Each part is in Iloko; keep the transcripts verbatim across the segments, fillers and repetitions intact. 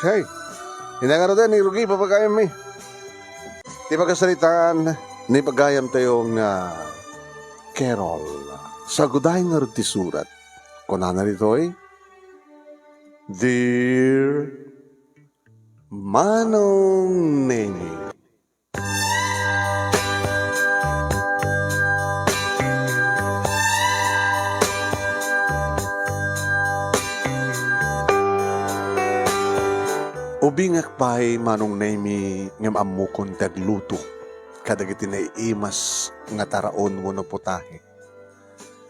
Hey, ina ngaruden ni Rugi, papagayammi. Ti pakasaritaan, ni pagayamtayo nga Carol. Saguday ngarud ti surat. Kunana ditoy, Dear Manong Neni. Ubingak pay, Manong Nemi, ngem ammokon ti agluto kadagiti naiimas nga taraon wenno putahe.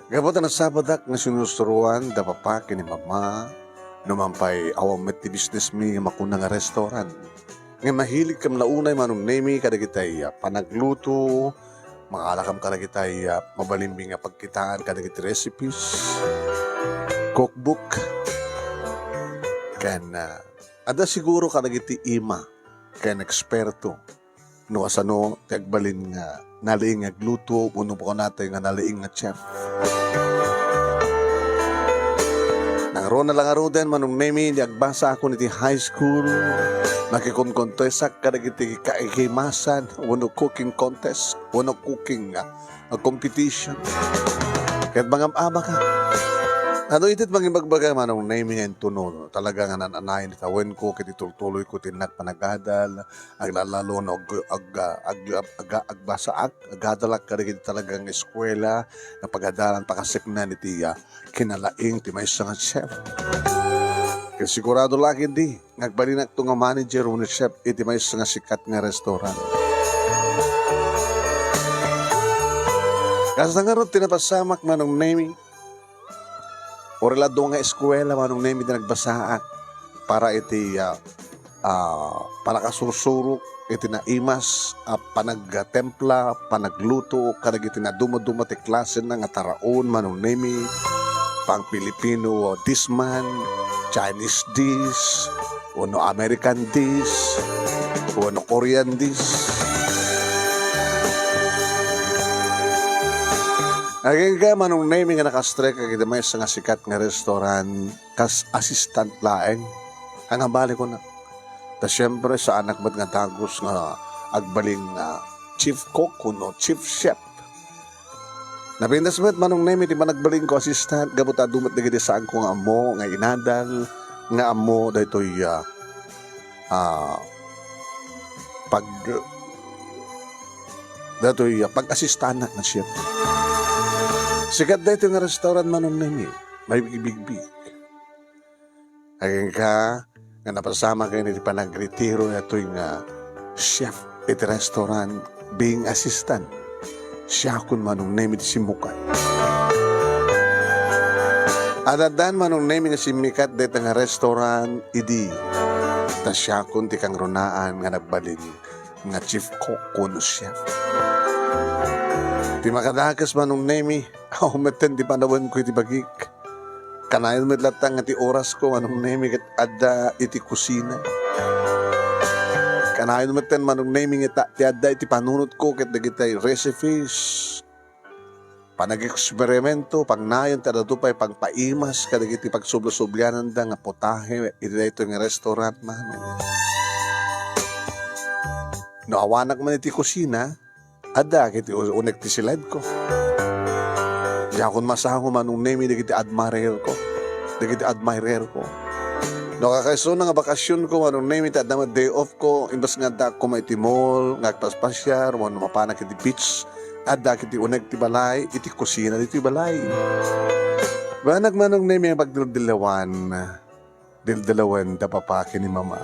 Gapu ta nasabadak nga sinusuroan da papa ken ni mama, no man pay awan met ti businessmi nga makuna nga restaurant. Ngem mahiligkam la unay, Manong Nemi, kadagitay, ah, panagluto, mangaalakam kadagitay, ah, mabalinmi nga pagkitaan kadagiti recipes, cookbook, ken, ah, adda siguro kadagiti ima ken eksperto no kasano ti agbalin nga nalaing nga agluto wenno kunatayo nga nalaing nga chef. Nangruna la ngaruden, Manong Nemi, idi agbasaakon iti high school, nakikonkontesak kadagiti kaikimasan wenno cooking contest wenno cooking, ah, competition. Ket mangam-amaka. Adu iti mangibagbaga, Manong Nemi, nga intono, talaga nga nan-anayon ti tawenko ket itultuloyko ti innak panagadal, aglalalo no ag-, ag-, ag-, ag-, agbasaak, agadalak kadagiti talaga nga eskuela nga pagadalan, pakaseknan iti, ah, kinalaing ti maysa nga chef. Ket sigurado la ketdi nga agbalinakto nga manager wenno chef iti maysa nga sikat nga restaurant. Kasta ngarud ti napasamak, Manong Nemi. Uray la adu nga eskuela, Manong Nemi, ti nagbasaak para iti, ah, ah, panakasursurok iti naimas a panagtempla, panagluto kadagiti nadumaduma ti klasena nga taraon, Manong Nemi, pang-Filipino dish man, Chinese dish, wenno American dish, wenno Korean dish. Agingga, Manong Nemi, nga nakastrek iti maysa nga sikat nga restaurant kas assistant laeng. Ang hambali ko na. Ta siyempre, saanak met nga dagus nga agbalin nga chief cook wenno chief chef. Napintas met, Manong Nemi, ti panagbalinko assistant gapu ta adu met dagiti saanko nga ammo nga inadal nga ammo daytoy, ah, ah, pag-, daytoy, ah, pag-assistanak nga chef. Sikat daytoy nga restaurant, Manong Nemi, maibigbig. Agingga nga napasamak ken iti panagretiro daytoy nga chef iti restaurant, being assistant. Siakon, Manong Nemi, ti simmukay. Addan, Manong Nemi, nga simmikat dayta nga restaurant idi ta siakon ti kangrunaan nga nagbalin nga chief cook wenno chef. Ti makadakes, Manong Nemi, awan metten ti panawenko iti bagik. Kanayon met latta nga ti orasko, Manong Nemi, ket adda iti kusina. Kanayon metten, Manong Nemi, nga ta-, ti adda iti panunotko ket dagiti recipes, panag-eksperimento, pangnayon, ti adda pay pagpaimas kadagiti pagsubli-subliananda nga putahe iti daytoy nga restaurant, Manong. No awanak man iti kusina, adda ket ti u-, unek ti siledko. Diakon masango, Manong Nemi, dagiti admirer ko. Dagiti admirer ko. No kakaisuna nga bakasionko, Manong Nemi, ta adda met day off ko, imbes nga addaak koma iti mall, nga agpaspasiar, wenno mapanak iti beach, adda ket ti unek ti balay, iti kusina ditoy balay. Banag, Manong Nemi, nga pagdildillewan, dildillewen da papa ken ni mama.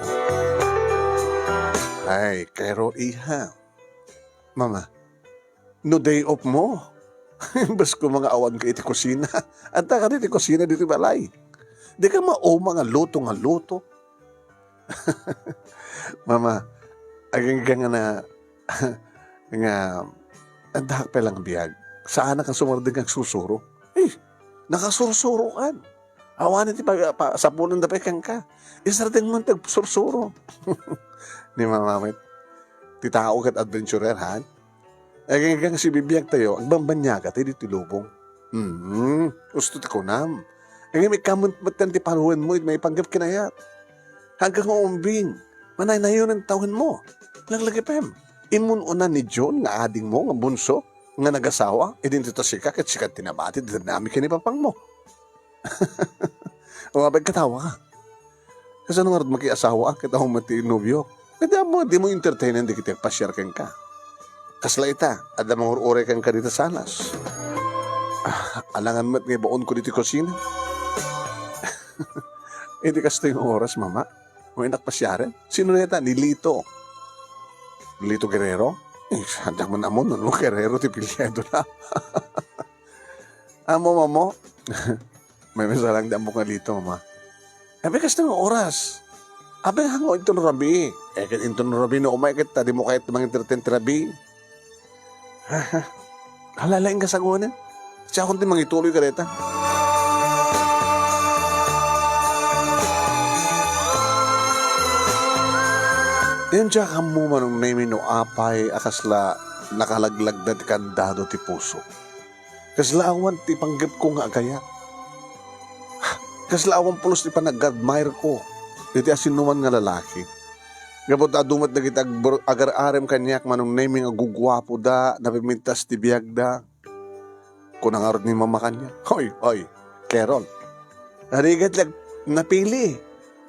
Ay, Carol, iha. Mama, no day off mo, imbes ko nga awanka iti kusina, adda ka iti kusina ditoy balay. Di ka mauma nga luto nga luto. Mama, agingga nga na, nga, adda pay lang biag. Saanak nga sumardeng nga agsursuro. Eh, nakasursurokan. Awanen ti pag-, pa-, sapunanda pay kenka. Isardeng mo ti agsursuro. Ni Mama met. Ti tao ket adventurer, han? Aginggang sibibiag tayo, agbambanyaga tayo ditoy lubong. Hmm, usto ti kunam. Ngem ikkan met, metten ti paruenmo iti maipanggep ken ayat. Agka nga umbing, manaynayon ti tawenmo. Laglagipem. Immun-una ni John nga adingmo nga bunso nga nagasawa, idin dita sika ket sika ti nabati dita nami ken ni papangmo. O, apay, katawa ka. Kasano ngarud makiasawa ket awan met ti nobio? Ket dimo, dimo entertainen dagiti agpasiar kenka. Kasla ita, adda mangur-uray kenka dita salas. Ah, alangan met nga ibaonko ditoy kusina. Iti kastoy nga oras, Mama, no innak pasiaren. Sino dayta? Ni Lito. Lito Guerrero? Eh, adda man ammo no Guerrero ti apelyido na. Amo, Mamo? Maymaysa lang ti ammok nga Lito, Mama. Apay, kastoy nga oras? Apay, hango inton rabii. Eh, ket inton rabii no umay ket ta dimo kayat mangintertain ti rabii. Hala, laeng ka saguanen. Siakon ti mangituloy kadayta. Diak ammo, Manong Nemy, no apay a kasla nakalaglagda ti kandado ti puso. Kasla awan ti panggepko nga agayat. Kasla awan pulos ti panag-admire ko iti asinoman nga lalaki. Gapu ta adu met dagiti agbur-, agar-arem kaniak, Manong Nemy, nga guguapoda, napipintas ti biagda. Kuna ngarud ni Mama kaniak, "Hoy, hoy, Carol, narigat la napili.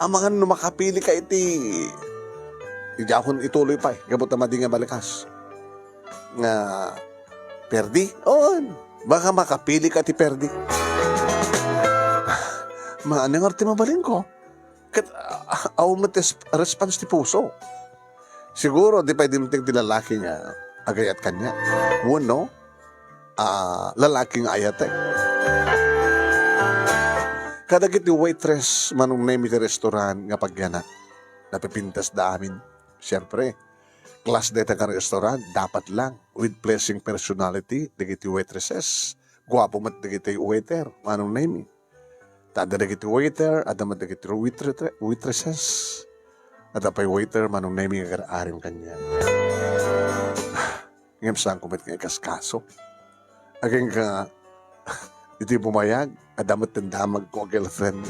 Amangan no makapili ka iti," diakon ituloy pay, gapu ta madi nga balikas. Nga perdi? On, baka makapili ka ti perdi. Maanong ti mabalinko? Ket, ah, awan met res-, response ti puso. Siguro, di pay dimteng ti lalaki nga agayat kaniak. Wenno, ah, lalaki nga ayatek. Kadagiti waitress, Manong Nemy, ti restaurant nga pagyanak, napipintasda amin. Siempre, class dayta nga restaurant, dapat lang, with pleasing personality, dagiti waitresses. Guapo met dagiti waiter, Manong Nemy. Ta adda dagiti waiter, adda met dagiti waitre-, waitresses. Adda pay waiter, Manong Nemy, nga agar-arem kaniak. Ngem saanko met nga ikaskaso. Agingga, iti bumayag, adda met ti damagko a girlfriend.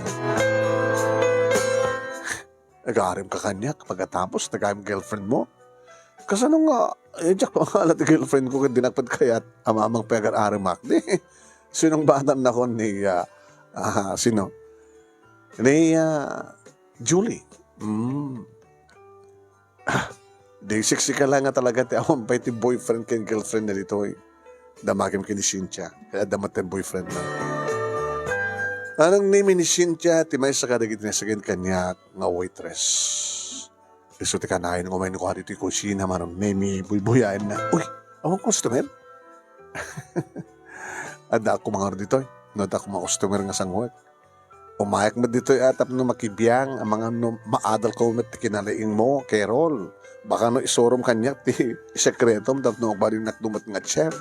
Agarem ka kaniak, pagkatapos, nagayem girlfriend mo? Kasano nga, eh, diak mangala ti girlfriend ko, ket dinak pay kayat, amamang pay agar-aremak. Di, sinong batan nakon ni, ah, ah, sino? Ni, ah, Julie. Mm. Ah, di seksi ka lang nga talaga ti awan pay ti boyfriend ken girlfriend na ditoy. Damagem ken ni Cynthia. Kaya adda met ti boyfriend na. Manong Nemy, ni Cynthia ti maysa kadagiti nasagid kaniak nga waitress. Isu ti kanayon nga umayen ko ditoy kusina, Manong Nemy, buybuyaenna. Uy, awan customer? Adda ako mangar ditoy. No, adda ako mga customer nga sanguek. Umayak met ditoy a tapno makibiang, amangan no maadalko met ti kinalaingmo, Carol. Baka no isurom kaniak ti sekretom tapno agbalinakto met nga chef.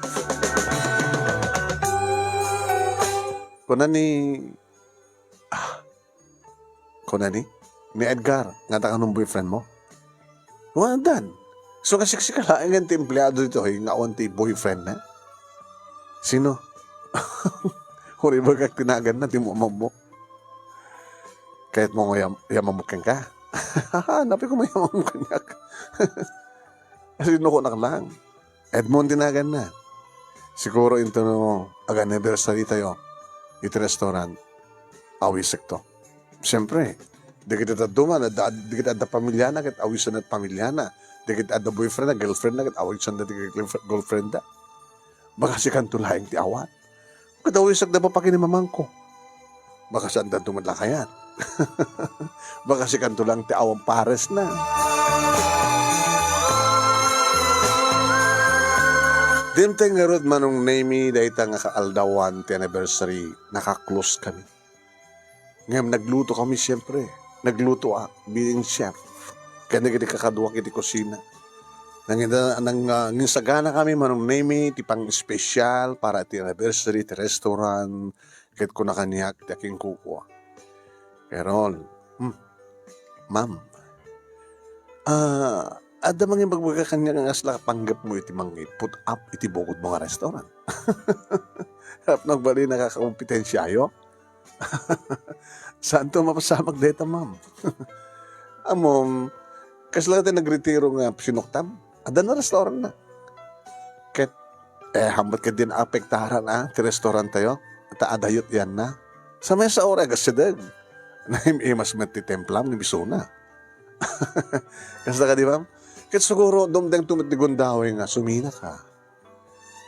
Kuna ni, ah, kuna ni, ni Edgar, nga ta kanon boyfriend mo? Wen, addan. So, kaseksi ka laeng ti empleado ditoy nga awan ti boyfriend na? Sino? Huribagak ti naganna ti mamammo. Kayatmo nga yam-, yamamok kenka? Napay ko mayamamok kaniak. Sinukonak lang. Edmond ti naganna. Siguro intono ag-anniversary tayo iti restaurant, awisekto. Siyempre, dagiti dadduma, adda, dagiti adda pamiliana, ket awisenna ti pamiliana. Dagiti adda boyfriend na, girlfriend na, ket awisenna ti girlf-, girlfriend da. Baka sikanto laeng ti awan. Ket awisekda papakini mamangko. Baka saandanto met la kayat. Baka sikanto lang ti awan pares na. Dimteng ngarud, Manong Nemy, dayta nga kaaldawan ti anniversary, naka-close kami. Ngem nagluto kami, siyempre. Nagluto a, being chef. Ken dagiti kakaduak iti kusina. Nangina-, nang-, ah, nangsagana kami, Manong Nemy, ti pang-espesyal para ti anniversary ti restaurant, ket kuna kaniak ti akinkukua. Carol, hmm, ma'am, ah, adda mangimbagbaga kaniak nga kasla panggepmo iti mangi-put up iti bukodmo nga restaurant? Tapno agbalin a kakompetensiayo? Saanto mapasamak dayta, ma'am? Ammom, kasla ti nagretiro nga sinuktam? Adda na restaurant na. Ket, eh, hambat ket din apektaran, ah, ti restaurant tayo. Ta adayot yan na. Sa maysa oras, agasideg. Naim-imas met ti templam ni Bisuna. Kasta ka, di ba? Ket siguro, dumdeng tumit ti gundaway nga sumina ka.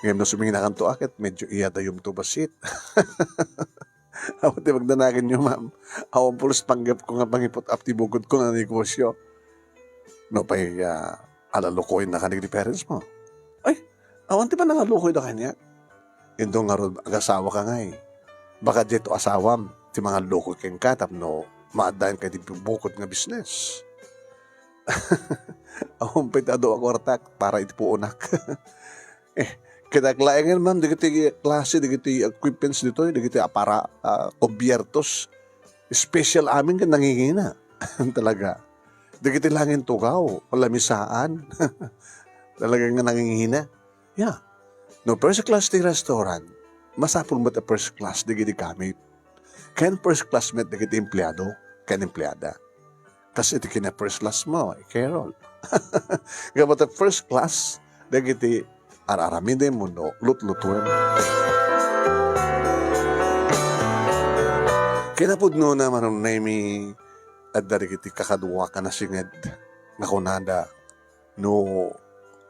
Ngem no suminakanto a, ket medyo iyadayom to bassit. Awan ti pagdanagan yo, ma'am. Awan pulos panggep ko nga pangiput-ap ti bukod ko nga negosyo. No pay, ah, alalukoyen na ka ni parents mo. Ay, awan ti panangalukoy da kaniak. Inton ngarud, agasawa ka ngay. Baka diay to asawam ti mangalukoy kenka tapno maaddaen ka iti bukod nga business. Awan pay ti adu a kuartak para iti puonak. Eh, ket aglaengen, ma'am, dagiti klase, dagiti equipments ditoy, dagiti apara-, ah, kubiertos. Special amin ket nangingina. Talaga. Dagiti langin tugaw, lamisaan. Talaga nga nangingina. Yeah. No first class ti restaurant, masapul met a first class dagiti gamit. Ken first class met dagiti empleado, ken empleada. Kas iti kina first class mo, eh, Carol. Gapu ta first class, dagiti ar-aramidem wenno lutlutuem. Kinapudnona, Manong Nemy, adda dagiti kakaduak a nasinged nga kunada, no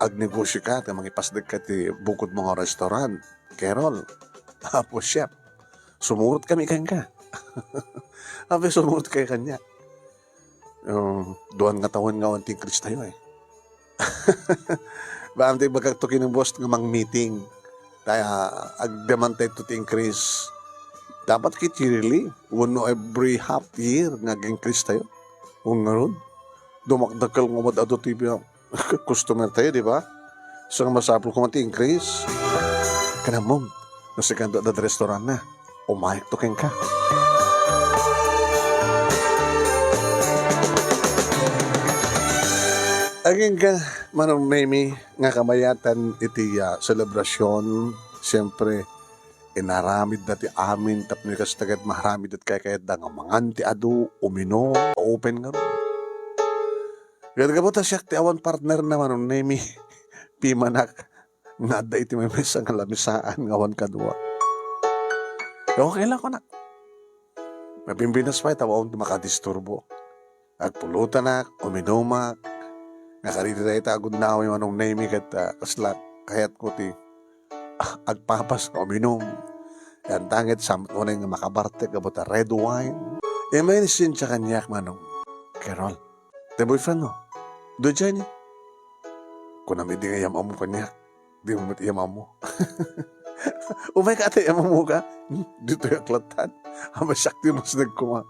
agnegosyo ka, ta mangipasdek ka ti bukod mo nga restaurant, Carol, Apo Chef, sumurot kami kenka. Apay, sumurot kayo kaniak. Oh, duan nga tawen nga awan ti increase tayo, eh. Baka ti ibagak to ken ni boss nga mang-meeting. Ta, agdemand tayo to ti increase. Dapat ket yearly, wenno every half year nga ag-increase tayo. Wen ngarud, dumakdakkel nga umad-adu ti customer tayo, di ba? So, nga masapul koma ti increase. Ken ammom, no sika adda restaurant na, umayak to kenka. Agingga, Manong Nemy, nga kabayatan iti, ah, selebrasyon, siyempre, inaramidda ti amin tapno kasta ket maaramid ti kaykayatda nga mangan ti adu, uminom, open ngarud. Ket gapu ta siak ti awan partner na, Manong Nemy, pimanak nga adda iti maymaysa nga lamisaan nga awan kadua. Okay lang kunak. Mabimbinas pay ta awan ti makadisturbo. Agpulutanak, uminumak, nga kadagiti dayta a gundaway, Manong Nemy, ket, ah, kasla kayatko ti, ah, agpapas nga uminum. Yan, ta ket saan unay nga makabartek gapu ta red wine. Immay ni Cynthia kaniak, Manong Carol. Ti boyfriend mo? Adu diay ni? Kunam idi nga iyam-ammo kaniak. Di mo met iyam-ammo. Umay ka, ate, iyam-ammo ka? Hmm, ditoy aklatan. Ama, siak ti umasdeg koma.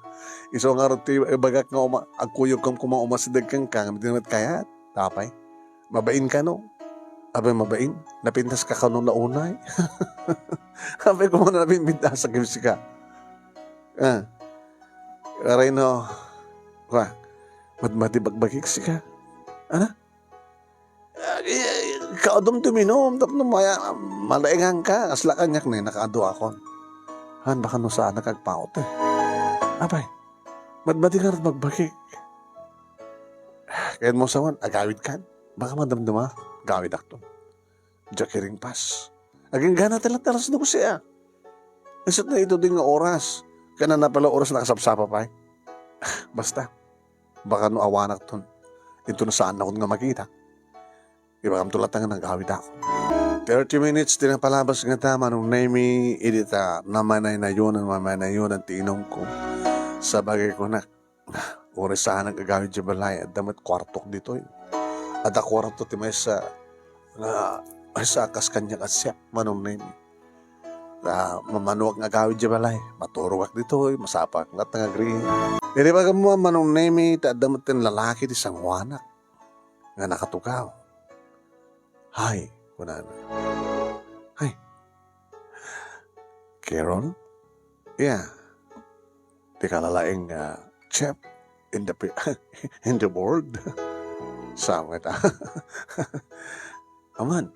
Isu ngarud ti ibagak nga uma-, agkuyogkam koma umasdeg kenka, ngem di met kayat. Apay? Mabain ka, no? Apay, mabain? Napintas ka kano la unay? Apay, koma napintas ka, sika. Ah. Aray no. Wa. Madmadi bagbagik, sika. Ana? Ah, eh, kaadum ti uminum, tapno maya-, malaengan ka, kasla kaniak ni, nakaadu akon. Han, baka no saan nagkagpaot, eh. Apay, madmadi nga rat magbakik. Kayan mo sawan, agawid kan. Baka madamdama, gawid akton. Diak iringpas. Agingga na ti lat alas dose, ah. Isut na ito din nga oras. Kaya na pala oras nakasapsapa pay. Basta, baka no awanak ton. Ito na saan akon nga makita. Ibagam to latang nga nagawid ako. Thirty minutes ti napalabas nga ta, Manong Nemy, idi ta namanaynayonan, mamanaynayonan ti inumko. Sabagay kunak, uray saan nagagawid diay balay, adda met kuartok ditoy. Adda kuarto ti maysa nga, maysa a kas kaniak a chef, Manong Nemy. Ta, mamanuak nga agawid diay balay, maturogak ditoy, masapaak latta nga agriing. Idi ibagam mo, Manong Nemy, ta adda met ti lalaki ti sanguanak nga nakatugaw. "Hi," kunana. "Hi. Carol?" "Yeah. Ti kalalaing, ah, chef in the pi-, in the world." Sa met, ah. Aman,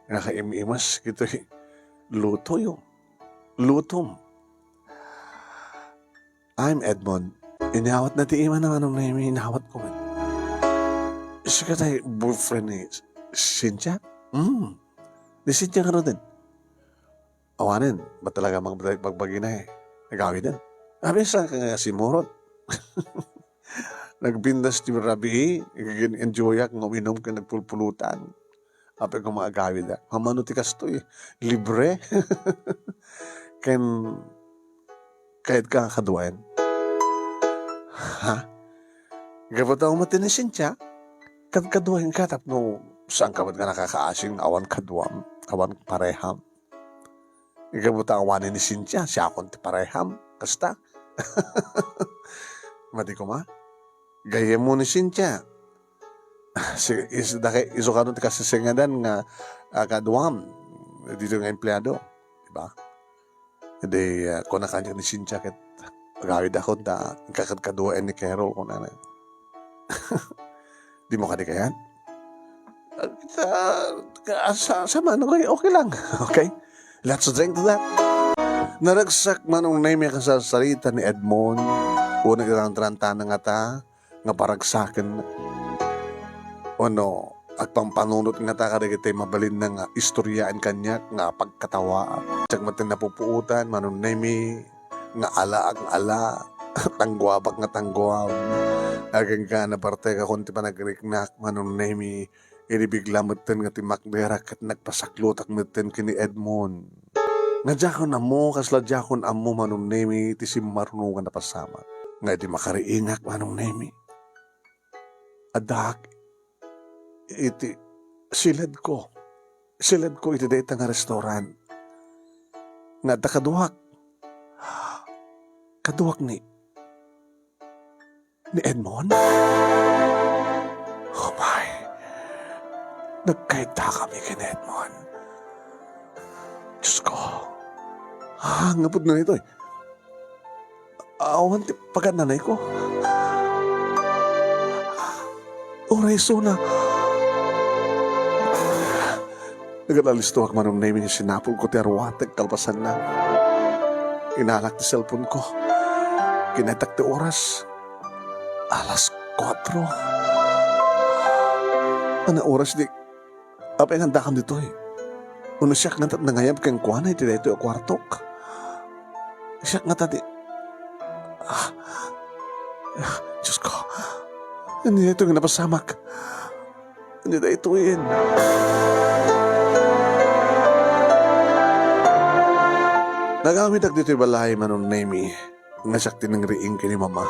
nakaim-imas kitoy lutoyo. Lutom. "I'm Edmond." Inyawatna ti imana, Manong Nemi, inyawatko met. Sika tay boyfriend ni Cynthia? Hmm. Ni Cynthia ngaruden. Awanen, ba talaga magbag-, bagbagina eh. Nagawiden. Abi, saan ka nga simurot? Nagbindas ti rabii, nagigin-enjoyak nga uminom ken nagpulpulutan. Apay koma agawid, ah. Mamano ti kastoy? Libre? Ken, kayat ka kaduaen? Ha? Gapu ta umaten ni Cynthia, kad-, kaduaen ka tapno saan ka met nga nakakaasing nga awan kaduam, awan pareham. Gapu ta awanen ni Cynthia, siakon ti pareham. Kasta. Madi koma? Gayyemmo ni Cynthia. Si, is, dake, isu kano ti kasisingadan nga, ah, kaduam. Dito nga empleado. Diba? Idi, ah, kuna kaniak ni Cynthia ket agawidakon ta inkakadkaduaen ni Carol, kunana. Dimo kadi kayat? Ah, sa, sa, sa man, okay, okay lang. Okay? Let's drink to that. Naragsak Manong Nemi a kasarsarita ni Edmond. Una, irantrantana ngata nga paragsaken. Wenno, agpampanunot ngata kadagiti mabalinna nga istoryaen kaniak nga pagkatawaak. Siak met ti napupuotan, Manong Nemi, nga alaak nga ala, tangguabak nga tangguam. Agingga nabartekakon ti panagriknak, Manong Nemi, idi bigla metten nga timmakderak ket nagpasaklutak metten ken ni Edmond. Nga diakon ammo, kasla diakon ammo, Manong Nemi, ti simmarno nga napasamak. Nga idi makariingak, Manong Nemi, addaak iti siledko. Siledko iti dayta nga restaurant. Nga adda kaduak. Kaduak ni, ni Edmond? Oh my. Nagkaidda kami ken Edmond. Diyos ko. Ah, ngapud na ito eh. Awan ti pagan-anayko. Uray isuna. Nagalalistoak Manong Nemi nga sinapulko ti aruatek kalpasanna. Inalak ti cellphone-ko. Kinaytak ti oras. Alas kuatro. Ania oras di Apay nga addakam ditoy? Wenno siak ngata ti nangayab kenkuana iti daytoy a kuartok? Siak ngata ti, ah, ah, Diyos ko, ania daytoy nga napasamak? Ania daytoyen? Nagawidak ditoy balay, Manong Nemi. Nga siak ti nangriing ken ni Mama,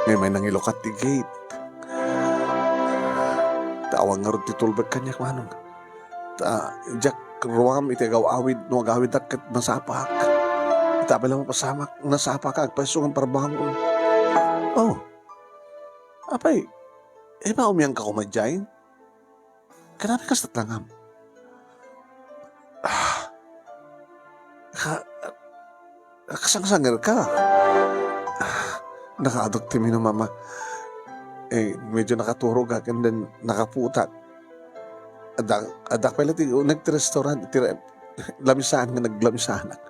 nga immay nangilukat ti gate. Ta awan ngarud ti tulbek kaniak, Manong. Ta diak ruam iti agaw-awid, no agawidak ket nasapaak. Ita pay la mapasamak, nasapaak, agpayso nga parbangon. Oh, apay, ibaonka koma idiay? Kadamay kasta ti langam. Ah. Ka-, kasangsangerka. Ah, nakaaduk ti mino, Mama. Eh, medyo nakaturogak and then nakaputak. Adda, adda pay la ti uneg ti restaurant, ti re-, lamisaan nga naglamisanak.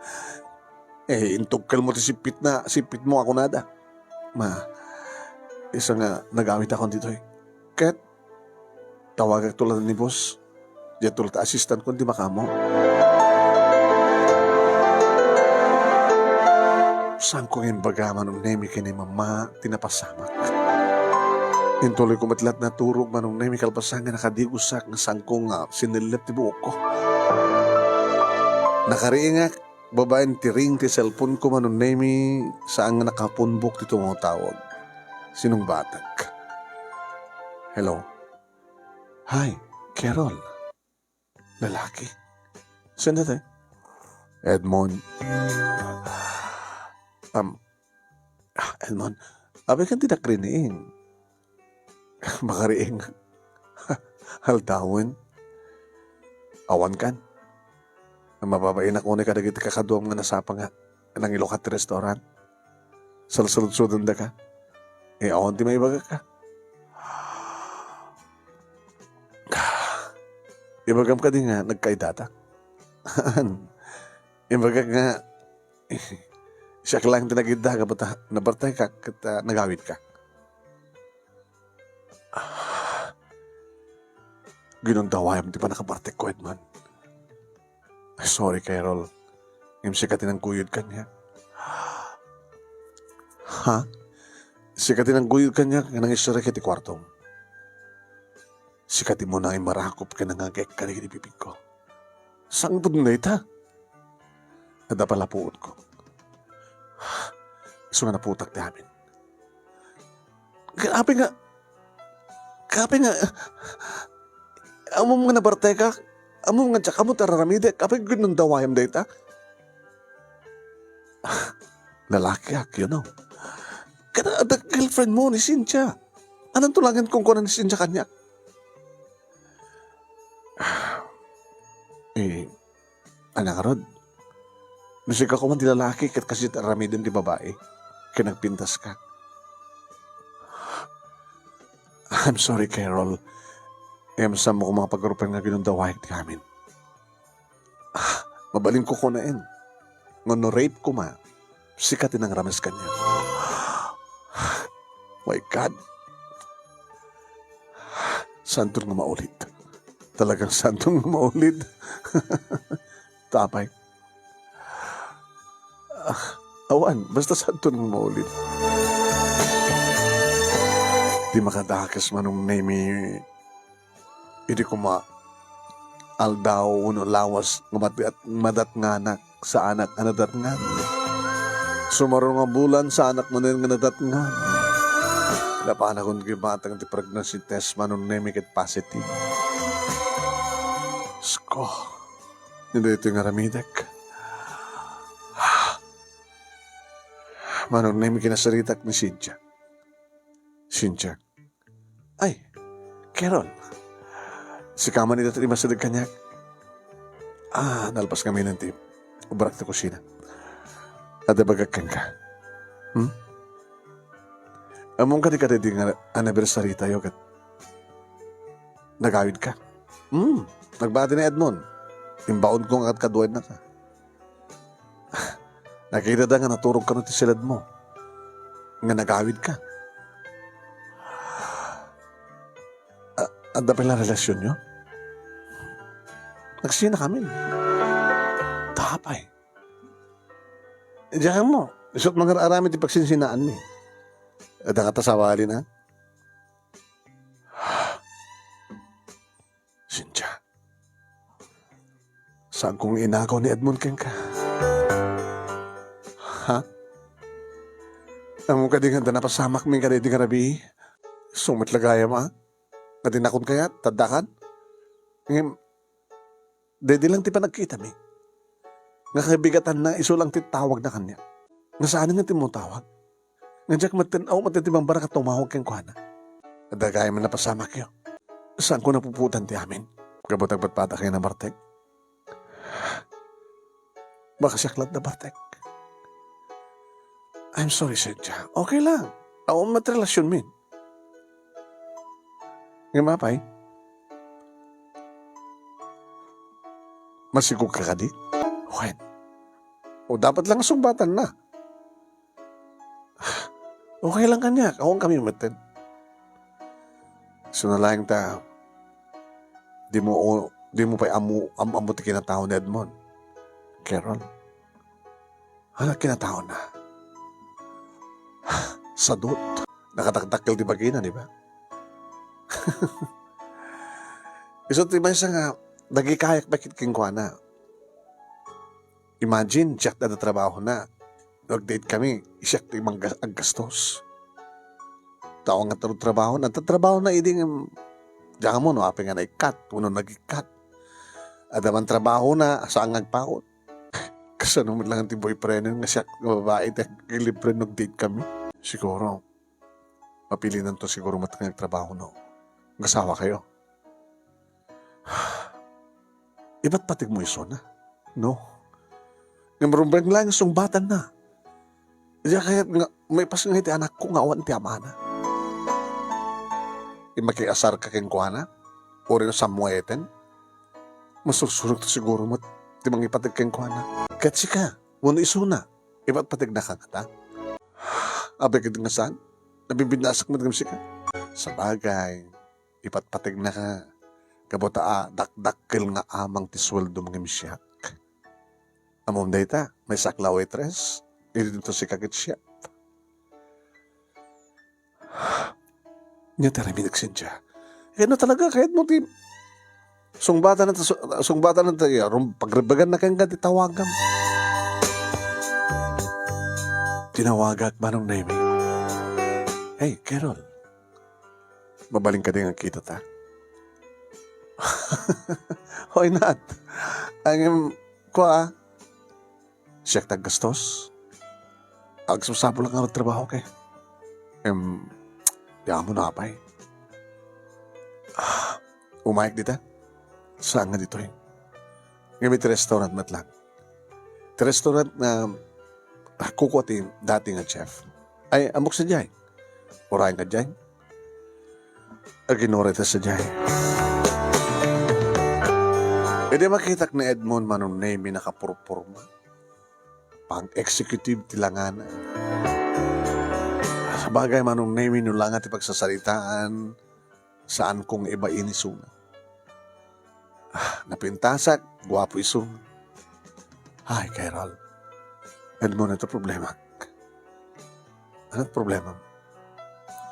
Eh, intugkelmo ti sippitna, sippitmo a kunada. Ma, isu nga nagawitakon ditoy. Ket tawagakto la ni boss. Diay tulta assistant-ko ti makaammo. Saanko nga imbaga, Manong Nemi, ken ni Mama ti napasamak. Intuloyko met la ti naturog, Manong Nemi, kalpasan nga nakadigosak nga saanko nga sinellep ti buokko. Nakariingak babaen ti ring ti cellphone-ko, Manong Nemi, saan nga nakapunbok ti tumawtawag. Sinungbatak. Hello. Hi, Carol. Lalaki. Sino to? Edmond. Um, ah, Edmond. Abi kan ti nakrining. Makariing. Aldawen. Awan kan. Mababainak unay kadagiti kakaduam nga nasapa nga nangilukat ti restaurant. Salsaludsodendaka. Eh, awan ti maibagaka. Ibagam kadi nga nagkaidatak. Ibagak nga, Siak laeng ti nagidda gapu ta nabartekak ket, ah, nagawidka. Ginundawayam ti pannakabartekko, Edmond. Ay, sorry, Carol. Ngem sika ti nangguyod kaniak. Ha? Sika ti nangguyod kaniak nga nangisirek iti kuartom. Sika ti umuna nga immarakop ken nangagek kadagiti bibigko. Sangpet dayta. Adda pay la puotko. Isu nga naputak ti amin. Kaapay nga, kaapay nga, ammom nga nabartekak, ammom nga diak ammo ti ar-aramidek, apay ginundawayam dayta? Lalakiak, you know. Ket adda girlfriend mo ni Cynthia. Ananto laeng kunkuana ni Cynthia kaniak? Eh, ania ngarud? No sika koma ti lalaki ket kastoy ti aramidem ti babai, ket nagpintaska. I'm sorry, Carol. Ngem saanmo koma nga pagrupen nga ginundawayek ti amin. Ah, mabalinko kunaen. Ngem no rape koma, sika ti nangrames kaniak. My God. Saanton nga maulid. Talagang saanton nga maulid. Tapay. Ah, awan, basta saanton nga maulid. Di makadakes Manong Nemy. Idi koma, aldaw wenno lawas nga madat-, madatnganak, saanak a nadatngan. Sumaruno nga bulan, saanak manen nga nadatngan. Napanakon gibatang ti pregnancy test Manong Nemy ket positive. Sko, ni daytoy nga aramidek. Manong Nemy, kinasaritak ni Cynthia. Cynthia, "Ay, Carol, sika man ita ti masideg kaniak?" "Ah, nalpas kami ti ubrak ti kusina. Adda ibagak kenka." "Hmm? Ammom kadi kadaydi nga anniversary tayo ket nagawidka?" "Hmm, nagbati ni Edmond. Imbaonko nga kadkaduaennaka." "Nakitada nga naturog kano ti siledmo nga nagawidka. A-, adda pay la relasionyo?" "Nagsinakamin." "Tapay. Diak ammo, isu't mangar-aramid ti pagsinsinaanmi. Adda nga ta sabali na?" "Cynthia, saanko nga inagaw ni Edmond kenka." "Ha? Ammom kadi nga adda napasamakmi kadaydi nga rabii? Isu met la gayam a. Nga dinakon kayat, taddakan? Ngem, daydi lang ti panagkitami. Nga kabigatanna, isu lang ti tawagna kaniak. Nga saanen nga ti umtawag. Nga diak metten, awan metten ti bambara ket tumawag kenkuana. Adda gayam a napasamakyo. Saanko napupuotan ti amin. Gapu ta agpatpatak nga nabartek. Baka siak latta nabartek. I'm sorry, Cynthia. Okay lang. Awan met relasionmin. Ngem apay? Masigurka kadi?" "Wen. O, dapat lang sungbatanna." "Okay lang kaniak, awan kami metten. Isu na laeng ta, dimo, o, dimo pay ammo, am-ammo ti kinatao ni Edmond. Carol, ania kinataona? Sadut. Nakatakdakkel ti bagina, di ba?" Isu ti maysa nga nagikayak pay ket kenkuana. Imagine, siak ti adda trabahona. No ag-date kami, siak ti mangga-, aggastos. Ta awan nga trabahona. Adda trabahona idi nga, diak ammo no apay nga naikkat, wenno nagikkat. Adda man trabahona, saan nga agpaut. Kasano met laeng ti boyfriend nga siak nga babai ti aglilibre no ag-date kami? Siguro, mapilinanto siguro met nga agtrabaho no agasawakayo. Ipatpategmo isuna, no? Ngem rumbeng laeng sungbatanna. Diak kayat nga maipas nga iti anakko nga awan ti amana. Makiasarka kenkuana, uray no saanmo nga eten, masursurok ta siguro met ti mangipateg kenkuana. Ket sika, wenno isuna, Ipatpategnaka ngata? Apay ketdi nga saan? Nabibinnasek met ngem sika. Sabagay, ipatpategnaka. Gapu ta, ah, dakdakkel nga amang ti sueldom ngem siak. Ammom dayta, maysaak la a waitress, idi dinto sika ket siak. Ania ti aramidek, Cynthia? Kayatmo talaga, kayatmo ti sungbatan ta, su-, sungbatan ta, ya, rum-, pagrebegan na kenka ti tawagam. Tinawagak, Manong Nemy. Hey, Carol. Mabalin kadi nga kita ta? Why not? Ngem, kua, siak ti aggastos. Agsapsapulak nga agtrabaho kay. Em, di amo napay. Ah, umayek dita. Saan nga ditoy? Ngem iti restaurant met lang. Ti restaurant nga, ah, kukua ti dati nga chef. Ay, ammok sadiay. Uray nga diay. Aginura ita sadiay. Idi makitak ni Edmond, Manong Nemy, nakapurporma. Pang-executive ti langana. Sabagay, Manong Nemy, no la nga ti pagsasaritaan, saan kong ibain isuna. Ah, napintasak, guapo isuna. Ay, Carol. Edmond, ito problema. Ano problema?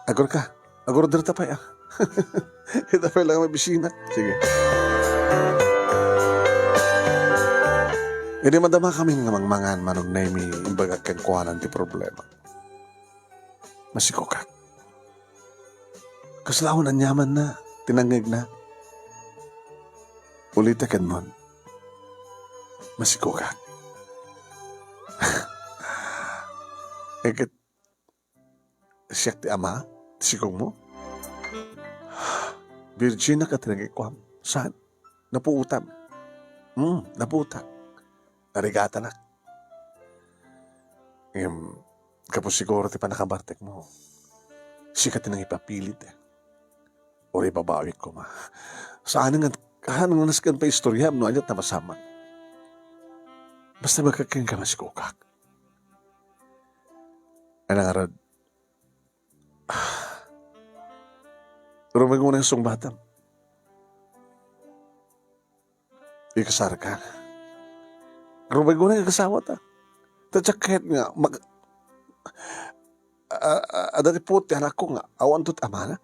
Agor ka. Agor diri ta pay, ah. Ita pay lang mabisina. Sige. Idi madama kami nga mangmangan, Manong Nemy, imbagak kenkuana ti problema. Masikogak. Kasla awan aniamanna ti nangngegna. Ulitek, Edmond. Masikogak. Iket, siak ti ama ti sikogmo? Virgin-ak a ti nangikuam. Saan? Napuotam. Hmm, napuotak. Narigatanak. Ngem, gapu siguro ti pannakabartekmo, sika ti nangipapilit. Uray babawik koma. Saan nga, saan nga nasken pay istoriam no ania ti napasamak. Basta imbagak kenka, masikogak. Ania ngarud? Rumbeng unay nga sungbatam. Ikasarka. Rumbeng unay nga agasawata. Ta diak ket nga mag-, a, a, adda ti puot ti anakko nga awanto ti amana.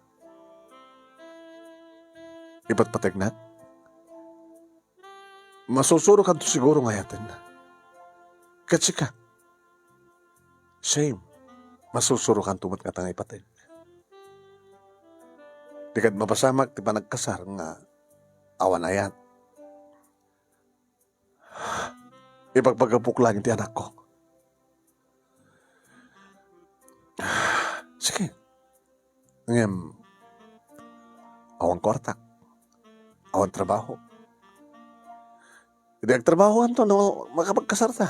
Ipatpategnak. Masusurokanto siguro nga ayatenna. Ket sika, same. Masusurokanto met ngata nga ipateg. Di kad mapasamak ti panagkasar nga awan ayat. Ipagpagapok laeng ti anakko. Sige. Ngem, awan kuartak. Awan trabaho. Idi agtrabahoanto no makapagkasarta.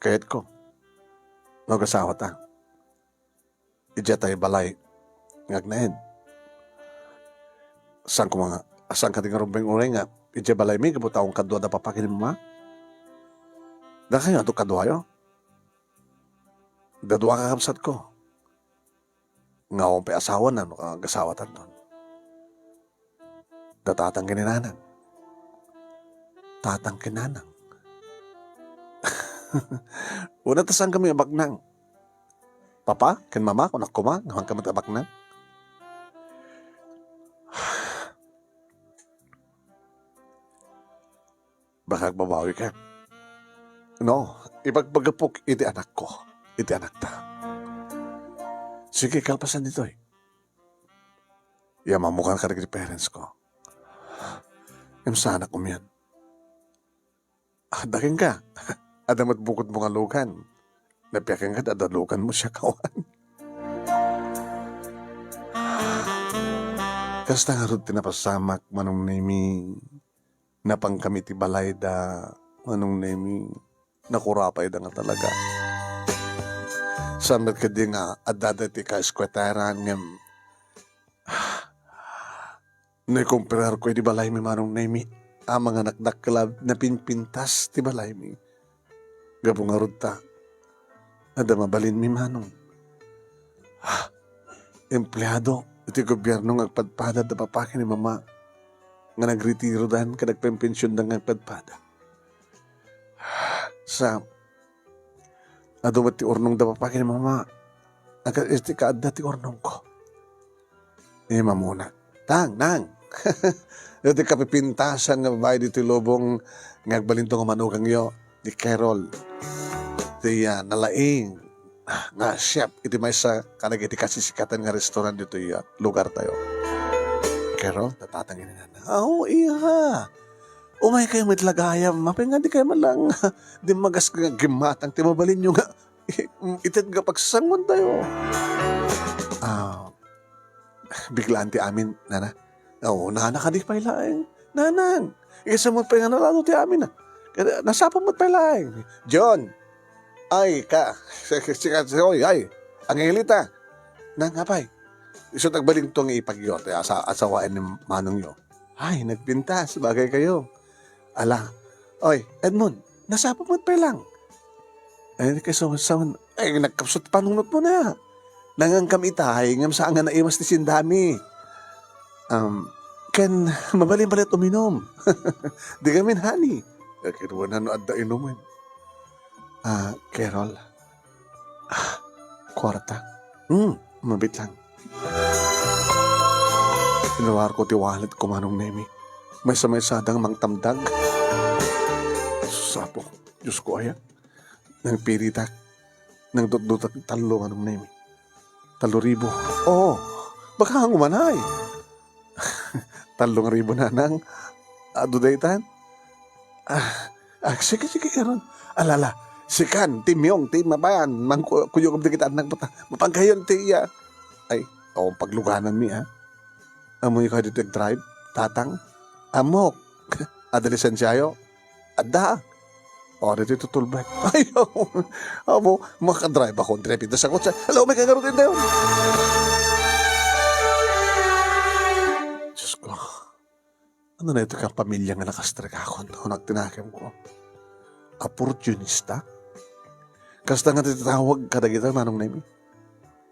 Kayatko no agasawata. Idiay tay balay nga agnaed. Saan koma nga, saan kadi nga rumbeng unay nga idiay balaymi gapu ta awan kadua da papa ken mama? Dakayo adu kaduayo? Dadua kakabsatko. Nga awan pay asawana no agasawatanton. Da tatang ken ni nanang. Tatang ken nanang. Una ta saan kami abaknang. Papa ken mama, kunak koma, nga saan kami abaknang. Baka agbabawika. No, ipagpagapok iti anakko, iti anakta. Sige, kalpasan ditoy. Iammokan kadagiti parents ko. Ngem saanak umian. Adda kenka. Adda met bukodmo nga logan. Napiaken kad adda loganmo siak awan. Kasta ngarud ti napasamak, Manong Nemy. Napankami ti balayda, Manong Nemy. Nakurapayda nga talaga. Saan met kadi nga adda daytoy kaeskuetaran ngem no ikompararko idi balaymi, Manong Nemy, a, mangan dakkel a napinpintas ti balaymi. Gapu ngarud ta, adda mabalinmi, Manong. Ah, empleado iti gobierno nga agpadpada da papa ken ni mama nga nagretirodan ken agpenpensionda nga agpadpada. Sa, adu met ti urnong da papa ken ni mama. Agka-, iti kaadda ti urnongko. Ni mamona. Tang, nang. Iti kapipintasan nga babai ditoy lubong nga agbalinto nga manugangyo, ni Carol. Ti, ah, nalaing nga chef iti maysa kadagiti kasisikatan nga restaurant ditoy, ah, lugartayo. Carol, tatatang ini nana. Aw, iha. Umay kayo met la gayam. Apay nga di kayo man lang dimmagas nga gimmatang ti mabalinyo nga ited nga pagsangontayo. Ah, biglaan ti amin, nana. Oo, nana, kadi pay laeng. Nanang, ikasam met pay nga nalalo ti amin, ah. Kada, nasapa met pay laeng. John, ay, ka, si, si, si, oy, ay, Angelita. Nang, apay, isu ti agbalinto nga ipagyo, ti asa-, asawaen ni manongyo. Ay, nagpintas, bagay kayo. Ala, oy, Edmond, nasapa met pay lang. Ay, kay so, so, ay, nagkapsut panunot mo na. Nangangkam itay, ngem saan nga naimas ti sindami. Um, ken, mabalin pala uminom. Di kami, honey. Eh, kinuha na no adda inumin. Ah, Carol. Ah, kwarta. Hmm, mabit lang. Inuar ko ti wallet ko, Manong Nemi. Maysa-maysa dang mangtamdag. Sus, Apo. Diyos ko, aya. Nang piritak. Nang dutdutak tallo, Manong Nemi. Tallo ribu. Oo. Baka ang umanay. Tallo nga ribu, nanang. Adu daytan? Ah, ah, sige, sige, Aaron. Alala, sikan, ti Myong, ti Mabayan, mangku-, kuyog dagiti annak mo ta. Mapangkayon ti iya. Ay, o, paglugananmi, ha? Amoy ka dito drive, tatang? Amok. Ada lisensiayo? Adda. O, dito tutulbek. Ay, amo, makadrive ako, trepida sa kotse. Hello, may kagarot din tayo. Diyos ko. Ano na ito kang pamilya nga nakastrek akon? Hunak tinakemko. Oportunista? Kasta nga ti tawag kadagita, Manong Nemi?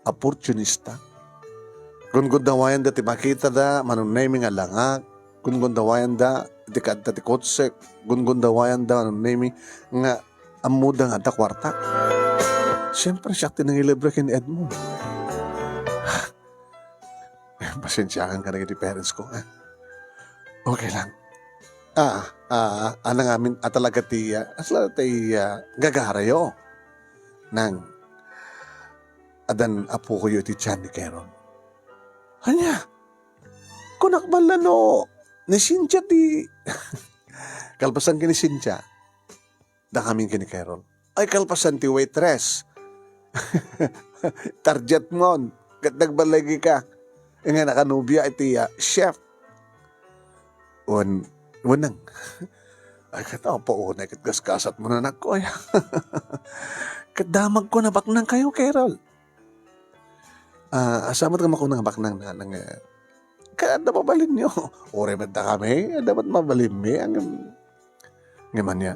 Oportunista? Gungundawayanda ti makitada, Manong Nemi, nga langak. Gungundawayanda ti kadta ti kotse. Gungundawayanda, Manong Nemi, nga ammoda nga adda kuarta. Siyempre, siak ti nangilibre ken Edmond. Pasensyakan kadagiti parents ko, ha? Okay lang. Ah, ah, anang amin a talaga ti, ah, asla ti, ah, gagarayo. Nang, adan apokoyo iti tiyan ni Keron. Ania? Kunak man la no, ni Cynthia ti, kalpasan ken ni Cynthia. Dakamin ken ni Carol. Ay, kalpasan ti waitress. Target mon. Ket nagbalay ka. Nga nakanobia iti, ah, chef. Wen, wenang. Ay, ket apo, unay ket gaskasat mo na nakkoy. Ket damag ko na baknang kayo, Carol. Ah, asa met nga makuna nga baknang na, nang, eh, ket adda mabalinyo. Uray met dakami, adda met mabalinmi, ang, nga man ya.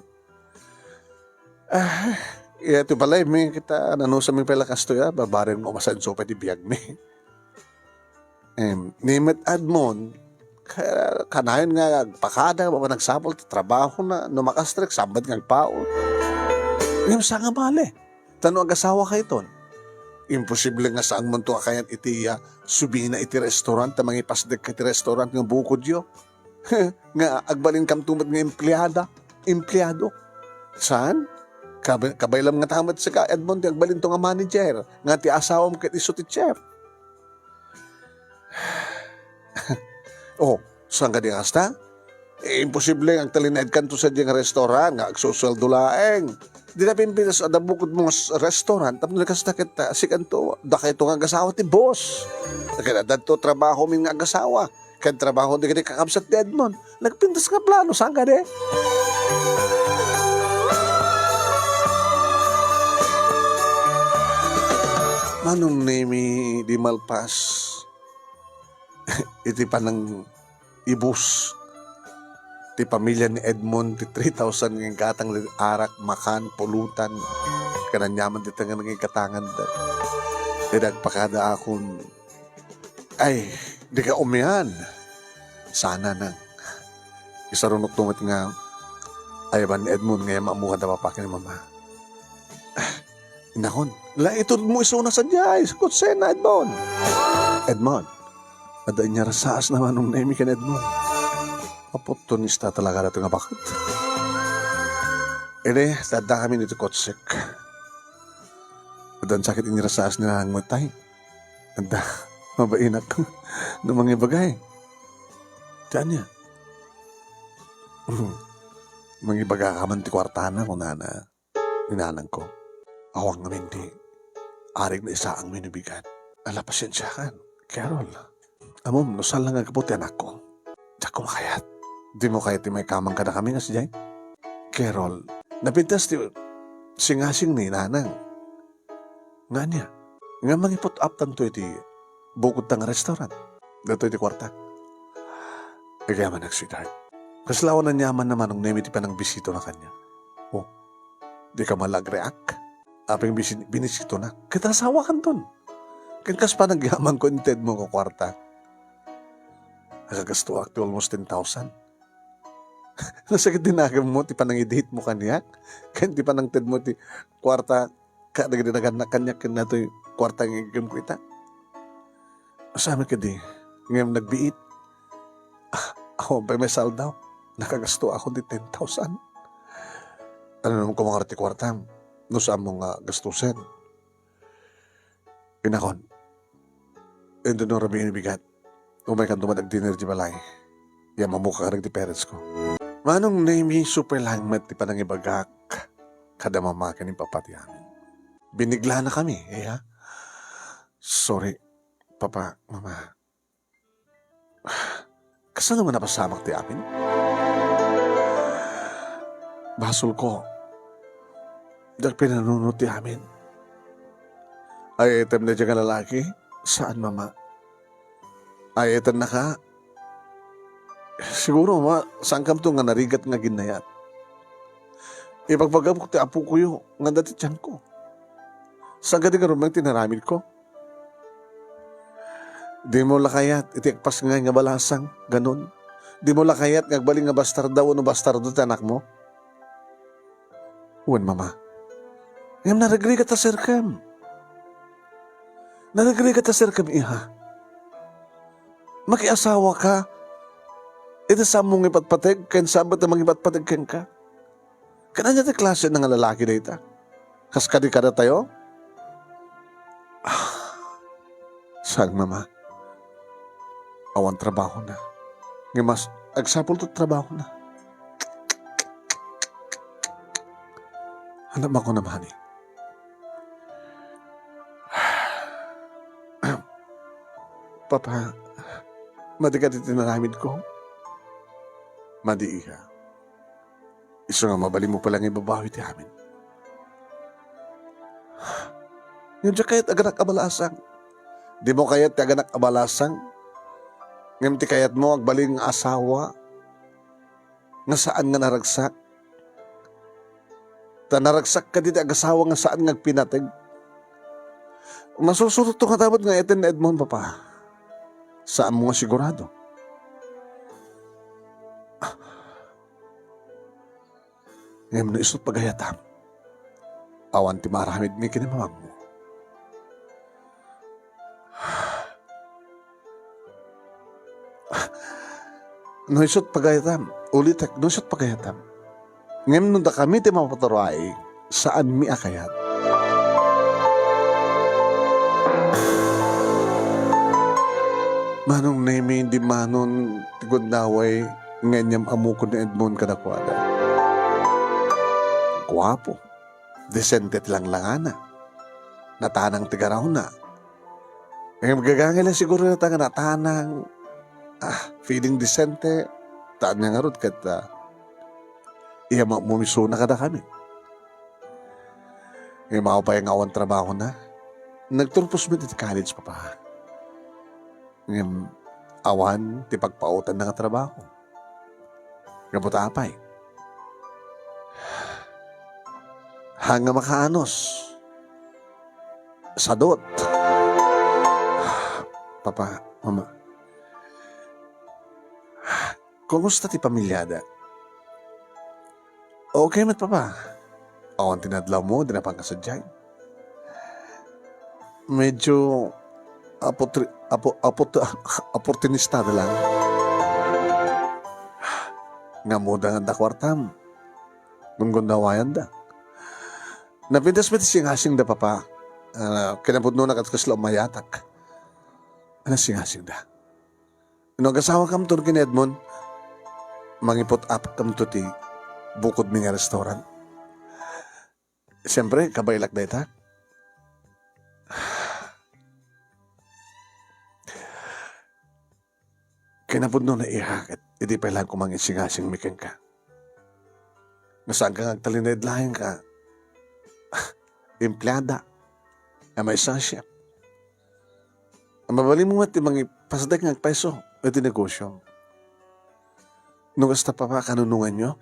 Ah, iya ti balay mi, kita, nanusami pala kastoy, ah, babaring mo masanso pa ti biag mi. Em, ni met Edmond, ka-, kanayon nga agpakada, ba nagsapul ti trabaho na, no makastrek, sambat nga agpaut. Ngem sa nga bale, tano agasawa kayton. Imposible nga saan monto a kayan iti, ah, subina iti restaurant, ta mangipasdek ka iti restaurant nga bukodyo. Nga agbalinkamto met nga empleada, empleado. Saan? Kab-, kabaylam nga tamet sika, Edmond, ti agbalinto nga manager, nga ti asawam ket isu ti chef. Oh, saan ka di kasta? Eh, imposible nga agtalinaedkanto sa diay nga restaurant nga agsusueldo laeng. Di na pimpinas a dabukod mo nga s-, restaurant, tapno kasta ket, ah, sikanto, dakayto nga agasawa ti boss. Ket addanto trabaho min nga agasawa. Ket trabaho dagiti kakabsat ni Edmond. Nagpintas nga plano, saan ka di? Manong Nemi, di malpas iti panang-ibus. ti pamilia ni Edmond ti three thousand nga inggatang dagiti arak, makan, pulutan, ken aniaman dita nga nangiggatangan. Idi agpakada akon, "Ay, dika umian." Sana nang isarunokto met nga ayaban ni Edmond nga immaamukan da papa ken ni mama. Inakon, "La, itudmo isuna sadiay, sa kutsena, Edmond." Edmond. Adda inyarasaasna Manong Nemi ken Edmond. Oportunista talaga daytoy nga baket. Idi, adda kami ditoy kutsek. Adda sakit inyarasaas ni Nanang met tay. Adda, mabainak no mangibagay. Ti ania? Mangibagaka man ti kuartana, kunana ni nanangko. Awan ngamin ti arig naisaangmi no bigat. Ala, pasiensiakan, Carol. Ammom no saan la nga gapu ti anakko. Diakko makayat. Dimo kayat ti maikamang kadakami nga sadiay? Carol, napintas ti singasing ni nanang. Nga ania? Nga mangiput-aptanto iti bukodta nga restaurant. Daytoy ti kuarta. Agyamanak, sweetheart. Kasla awan aniamanna Manong Nemi ti panangbisitona kaniak. Oh, dika man la agreak? Apay nga bisi-, binisitona. Ket asawakanton. Ken kas panagyamanko, inted mo nga kuarta. Nakagastoak ti almost ten thousand. Nasakit ti naganmo ti panangidate mo kaniak, ken ti panangted mo ti kuarta kadagiti nagannak kaniak ken daytoy kuarta nga iggemko ita. Saan met kadi, ngem nagbiit. Ah, awan pay maisaldaw. Nakagastoakon ti ten thousand. Anononko mangarud ti kuartam no saanmo nga gastusen? Inakon, "Inton no rabii ni bigat, umaykanto met agdinner iti balay. Immaamuka kadagiti parents ko." Manong Nemi, isu pay laeng met ti panangibagak kada mama ken ni papa ti amin. Biniglanakami, iya? Sorry, papa, mama. Kasano man a napasamak ti amin? Basolko, diak pinanunot ti amin. Ay-ayatem daydiay nga lalaki? Saan, mama. Ay-ayatennaka? Siguro, mama, saankamto nga narigat nga aginnayat. Ibagbagak ti apokoyo nga adda ti tianko. Saan kadi ngarud ti inaramidko? Dimo la kayat iti agpasngay nga balasang, ganon? Dimo la kayat nga agbalin nga bastarda wenno bastardo ti anakmo? Wen, mama. Ngem narigrigat a serkem. Narigrigat a serkem, iha. Makiasawaka. Iti saanmo nga ipatpateg, ken saan met a mangipatpateg kenka. Ket ania ti klase nga lalaki dayta? Kas kadi kadatayo? Ah, saan, mama. Awan trabahona. Ngem mas agsapulto ti trabahona. Ania makuna, mani? Papa, madi kadi ti inaramidko? Madi, iha. Isu nga mabalinmo pay la nga ibabawi ti amin. Ngem diak kayat aganak a balasang. Dimo kayat ti aganak a balasang? Ngem ti kayatmo, agbalin nga asawa nga saan nga naragsak? Ta naragsak kadi ti agasawa nga saan nga agpinateg? Masusuroto nga tapot nga eten ni Edmond, papa. Saanmo nga sigurado? Ngem no isu ti pagayatam, awan ti maaramidmi ken ni mamammo. No isu ti pagayatam, ulitek, no isu ti pagayatam. Ngem no dakami ti mapaturay, saanmi a kayat. Manong Nemi, dimmanon ti gundaway nga inyam-amokon ni Edmond kadakuada. Guapo, disente ti langlangana, natanang ti garawna. Ngem gagangay la siguro dayta nga natanang, ah, feeling disente, ta ania ngarud ket, ah, immaamukan isuna kadakami. Ngem apay nga awan trabahona? Nagturpos met iti college, papa. Ngem awan ti pagpautanna nga trabaho. Gapu ta apay? Haan nga makaanus. Sadut. Papa, Mama. Kumusta ti pamiliada? Okay met, Papa. Awan ti nadlawmo, di na pangkasadiay. Medyo apotri-, apo-, apot-, oportunista da lang. Nga muda nga da kuartam. Gunggundawayanda. Napintas met ti singasingda, Papa. Ah, kinapudnona ket kasla umayatak. Ano singasingda? No agasawakamto ken ni Edmond, mangiput-apkamto ti bukodmi nga restaurant. Siyempre, kabaelak dayta. Kinapudno na iya ket idi pay laeng ko manginsingasingmi kenka. Nga saanka nga agtalinaed laeng ka empleada nga maysa a chef. Mabalinmo met ti mangipasdek nga agpayso iti negosio. No kasta, Papa, kanunonganyo?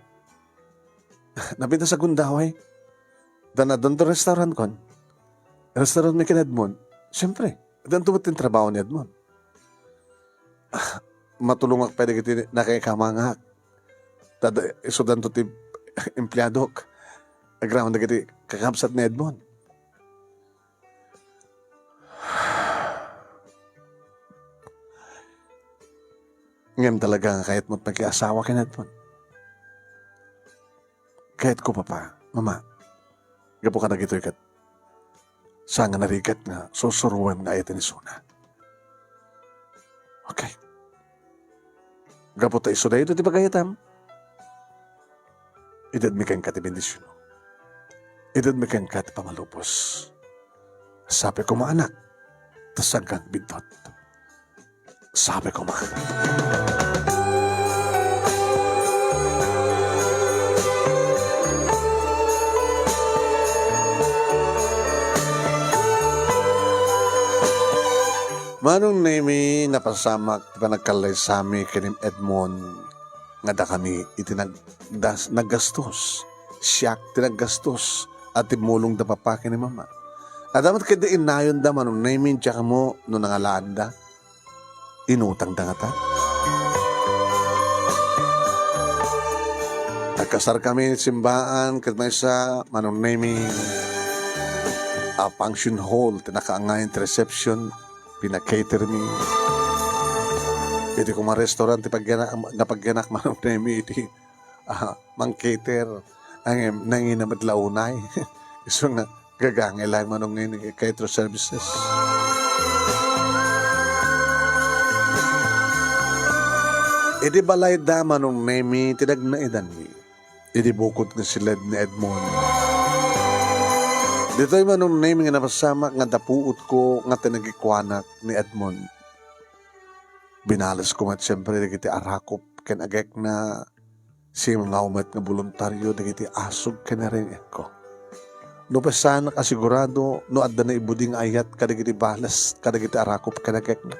Napintas a gundaway. Ta addanto restaurantkon. Restaurantmi ken Edmond. Siyempre, addanto met ti trabaho ni Edmond. Ah, matulongak pay dagiti nakaikamangak. Ta da-, isudanto ti empleadok. Agraman dagiti kakabsat ni Edmond. Ngem talaga nga kayatmo ti makiasawa ken Edmond? Kayatko, Papa, Mama. Gapu kadagitoy ket saan nga narigat nga sursuroem nga ayaten isuna. Okay. Gapu ta isu daytoy ti pagayatam, itedmi kenka ti bendision. Itedmi kenka ti pamalubos. Sapay koma, anak, ta saanka nga agbiddut. Sapay koma. Manong Nemi, napasamak ti panagkallaysami ken ni Edmond nga dakami iti nagdas-, naggastos. Siak ti naggastos a timmulongda, Papa, ken ni Mama. Adda met ketdi innayonda, Manong Nemi, diak ammo no nangalaanda. Inutangda ngata. Nagkasarkami iti simbaan ket maysa, Manong Nemi, a function hall ti nakaangay ti reception, pina-catermi. Iti koma restaurant ti pagyanak, nga pagyanak, Manong Nemi, iti ah, mang-cater. Ang, em, nangina met la unay. Isu nga, gagangay laeng Manong Nemi iti cater services. Iti balayda, Manong Nemi, ti nagnaedanmi. Iti bukod nga siled ni Edmond. Ditoy, Manong Nemi, nga napasamak nga adda puotko nga tinagikuanak ni Edmond. Binalesko met, siempre, dagiti arakop ken agekna. Singaw met nga boluntario dagiti asug ken nareng-ekko. Nupay saanak a sigurado no adda naibudi nga ayat kadagiti bales kadagiti arakop ken agekna.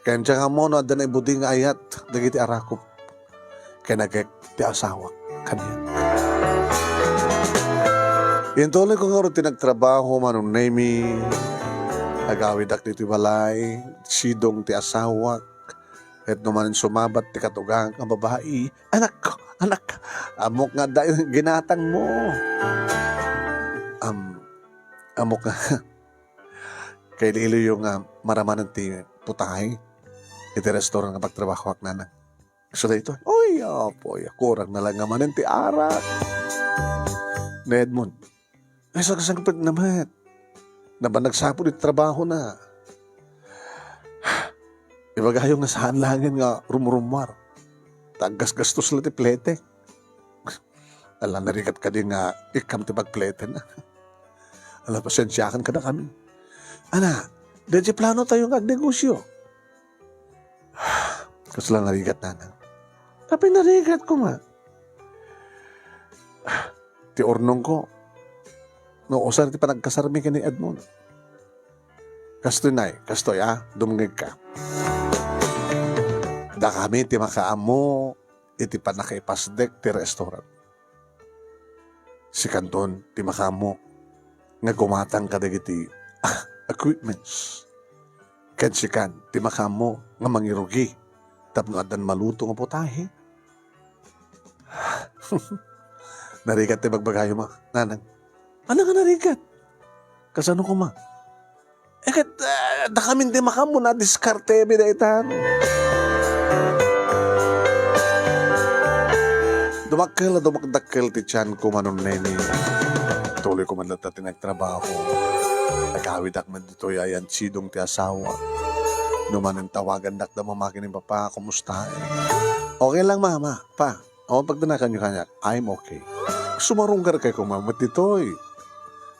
Ken diak ammo no adda naibudi nga ayat dagiti arakop ken agek ti asawak kaniak. Intuloyko ngarud ti nagtrabaho, Manong Nemi. Agawidak ditoy balay, sidong ti asawak. Ket no manen sumabat ti katugangak nga babai, "Anak, anak, ammok nga adda ginatangmo." Am-, ammok nga kailiiliyo nga maramanen ti putahe iti restaurant nga pagtrabahoak, nanang. So, daytoy, "Uy, apoy, kurang na lang nga manen ti arak." Ni Edmond, ay, sagsagpet na met. Naban nagsapul iti trabahona. Ibagayo nga saan laengen nga rumrummuar. Ta aggasgastos la ti plete. Ala, narigat kadi nga ikkam ti pagpletena. Ala, pasensiakan kadakami. Ana, daydi plano tayo nga agnegosyo. Kasla narigat, nanang. Apay narigat koma? Ti urnongko, no usar ti panagkasarmi ken ni Edmond. Kastoy, nay, kastoy, a, dumngegka. Dakami ti makaammo iti pannakaipasdek ti restaurant. Sikanton ti makaammo nga gumatang kadagiti equipments. Ken sikan ti makaammo nga mangirugi tapno addan maluto nga putahe. Narigat ti bagbagayo, ma, nanang. Ano nga narigat? Kasano koma? Eh, ket, ah, dakamin ti makaammo, nadiskartemi daytan. Dumakkel a dumakdakkel ti tianko, Manong Nemi. Tuloy ko man latta ti nagtrabaho. Nagawidak man ditoy ayan sidong ti asawa. No manen tawagandak da mama ken ni papa, kumusta? Okay lang, mama, pa. Awan pagdanakanyo kaniak, I'm okay. Sumarunggar kay koma met ditoy.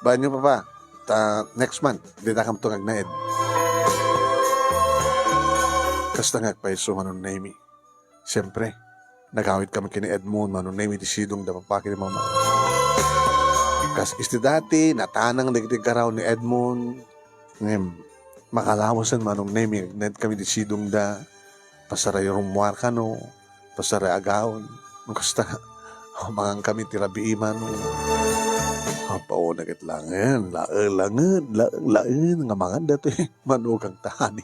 Baanyo, papa, ta next month, dita kamto nga agnaed. Kasta nga agpayso, Manong Nemi. Siyempre, nagawid kami ken ni Edmond, Manong Nemi, ti sidong da papa ken ni mama. Kas iti dati, natanang dagiti garaw ni Edmond. Ngem, makalawasen, Manong Nemi, agnaed kami ti sidong da. Pasaray rummuar kano, pasaray agawn. Kasta, mangan kami ti rabii, Manong. Apaw, naket laeng, laeng, laeng, laeng, laeng, nga mangan datoy manugang ta, honey.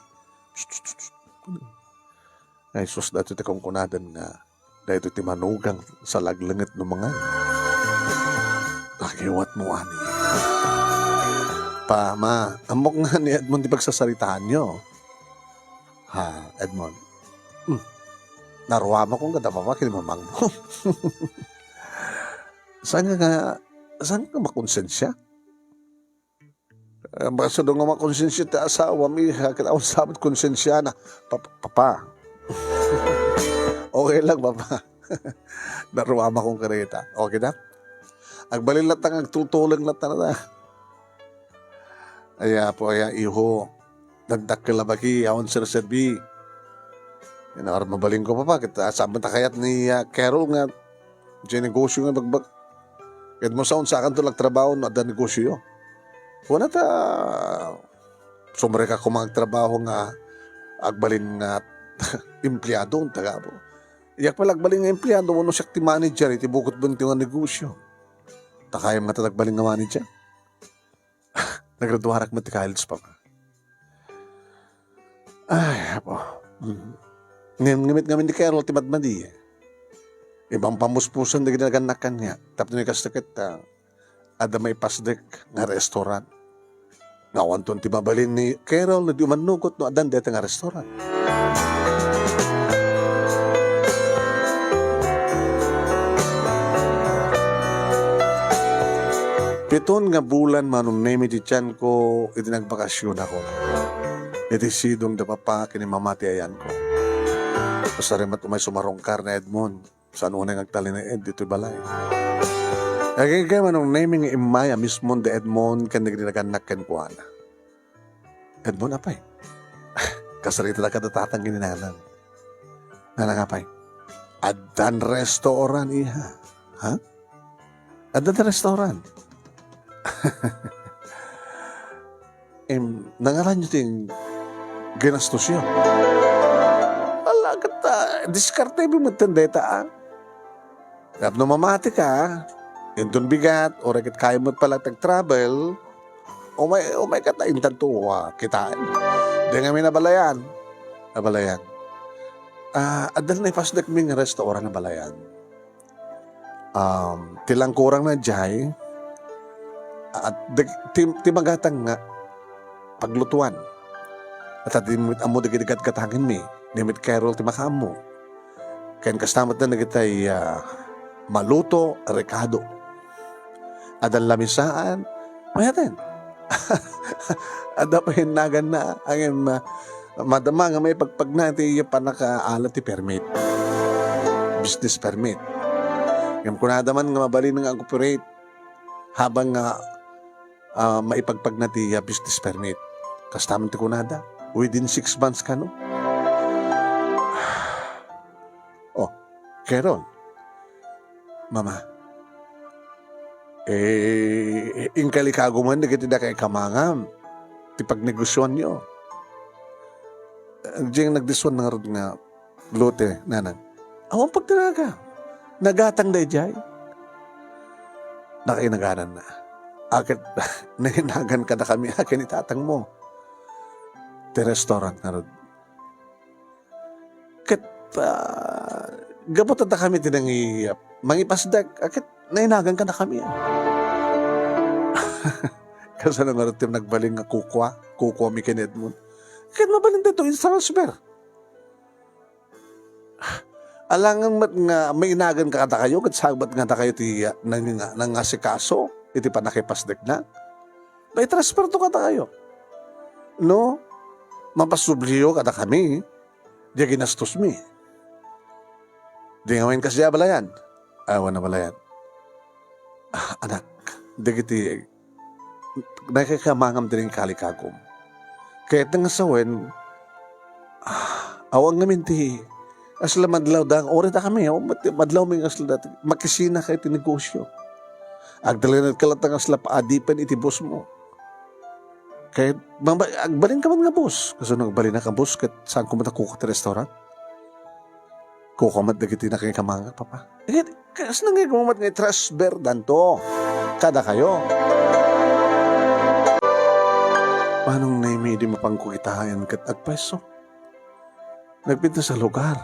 Ay, sus, datoy ti kunkunadan nga, daytoy ti manugang, salaglenget no mangan. Pakiwat mo, ani. Pa, ma, ammok nga ni Edmond ti pagsasaritaanyo. Ha, Edmond? Hmm. Naruamakon kada papa ken ni mamangmo. Saan nga, saan nga makonsensia? Eh, basta doon nga makonsensia ti asawam, iha, ket awan sa met konsensiana. Pa-, papa. Okay lang, papa. Naruamakon kadagita. Okay na? Agbalin latta nga agtultuleng latta na. Aya po, aya, iho. Nagdakkel a bagi, awan serserbi. Ina, or mabalin ko, papa, ket, ah, saan ta kayat ni, ah, Carol nga, diay negosyo nga bagbag-, ket mo saon, sakanto agtrabaho no adda negosyo. Kuna ta, sumrek a koma agtrabaho nga agbalin nga empleado, taga po. Iyak pala agbalin nga empleado, wenno siak ti manager, iti bukot benteng nga negosyo. Ta kayam nga ta agbalin nga manager. Nagraduarak met ti college, papa. Ay, apo. Mm. Ngem, ngem met ngamin ni Carol ti madmadi. Impampamuspusan dagiti nagannak kaniak. Tapno ni kasta ket, ah, adda maipasdek nga restaurant. Nga awanton ti mabalin ni Carol no di umannugot no addan dayta nga restaurant. Piton nga bulan, Manong Nemi, ti tianko iti nagbakasionakon. Iti sidong da papa ken ni mama ti ayanko. Kasari met umay sumarungkar ni Edmond. Saan unay nga agtalinaed ditoy balay. Agingga, Manong Nemi, nga immay a mismon da Edmond ken dagiti nagannak kenkuana. Edmond, apay? Kasarita da kada tatang ken ni nanang. Nanang, apay? Addan restaurant, iha. Ha? Addan restaurant. Em, nangaranyo ti ginastosyo? Ala, ket, ah, diskartemi metten dayta, ah. Tapno mamatika, inton bigat, uray ket kayam met pala ti ag-travel, umay, umay ka ta intanto, ah, kitaem. Di ngamin abalayan. Abalayan. Ah, adda naipasdekmi nga restaurant abalayan. Um, ti langkurangna diay, at ti, ti, ti magatang nga paglutuan. At di met ammo dagiti gatgatangenmi, ni met Carol ti makaammo. Ken kasta met dagitay, ah, maluto, rekado. Adda lamisaan, mayaten. Adda pay naganna, ngem, ah, madama nga maipagpagna ti pannakaala ti permit. Business permit. Ngem kunada man nga mabalin nga ag-operate habang nga, ah, maipagpagna ti, ah, business permit. Kasta man ti kunada, within six months kano? Oh, Carol. Mama. Eh, inkalikago man dagiti dakay kamangam ti pagnegosioanyo. Diay nagdiswan ngarud nga lote, nanang. Awan pagdanagan. Nagatang daydiay. Nakainagananna. Aket nainagan kadakami a ken ni tatangmo. Ti restaurant ngarud. Ket, ah, gapu ta dakami ti nangi-, mangipasdek, aket nainagan kadakami. Kasano ngarud ti nagbalin nga kukua? Kukuami ken Edmond. Ket mabalin daytoy i-transfer. Alangan met nga mainagan kadakayo, ket saan met nga dakayo ti, ah, nang-, nangasikaso iti pannakipasdekna. Maitransferto kadakayo. No, mapasubliyo kadakami, diay ginastosmi. Di ngamin kasdi abalayan. Awan abalayan. Ah, anak, dagiti nakaikamangam diri nga kalikagum. Kayatna nga sawen, ah, awan ngamin ti asla madlawda, uray dakami, awan met ti madlawmi nga asla dati. Makisina kayo ti negosyo. Agtalinaedka latta nga asla paadipen iti boss mo. Kay, mama-, agbalinka man nga boss. Kasano agbalinak nga boss, ket saanko met a kuka ti restaurant? Kuka met dagiti nakaikamangak, papa. Eh, kasano nga ikaw met nga i-transfer danto kadakayo? Manong Nemi, idi mapanko kitaen ket agpayso. Nagpintas a lugar.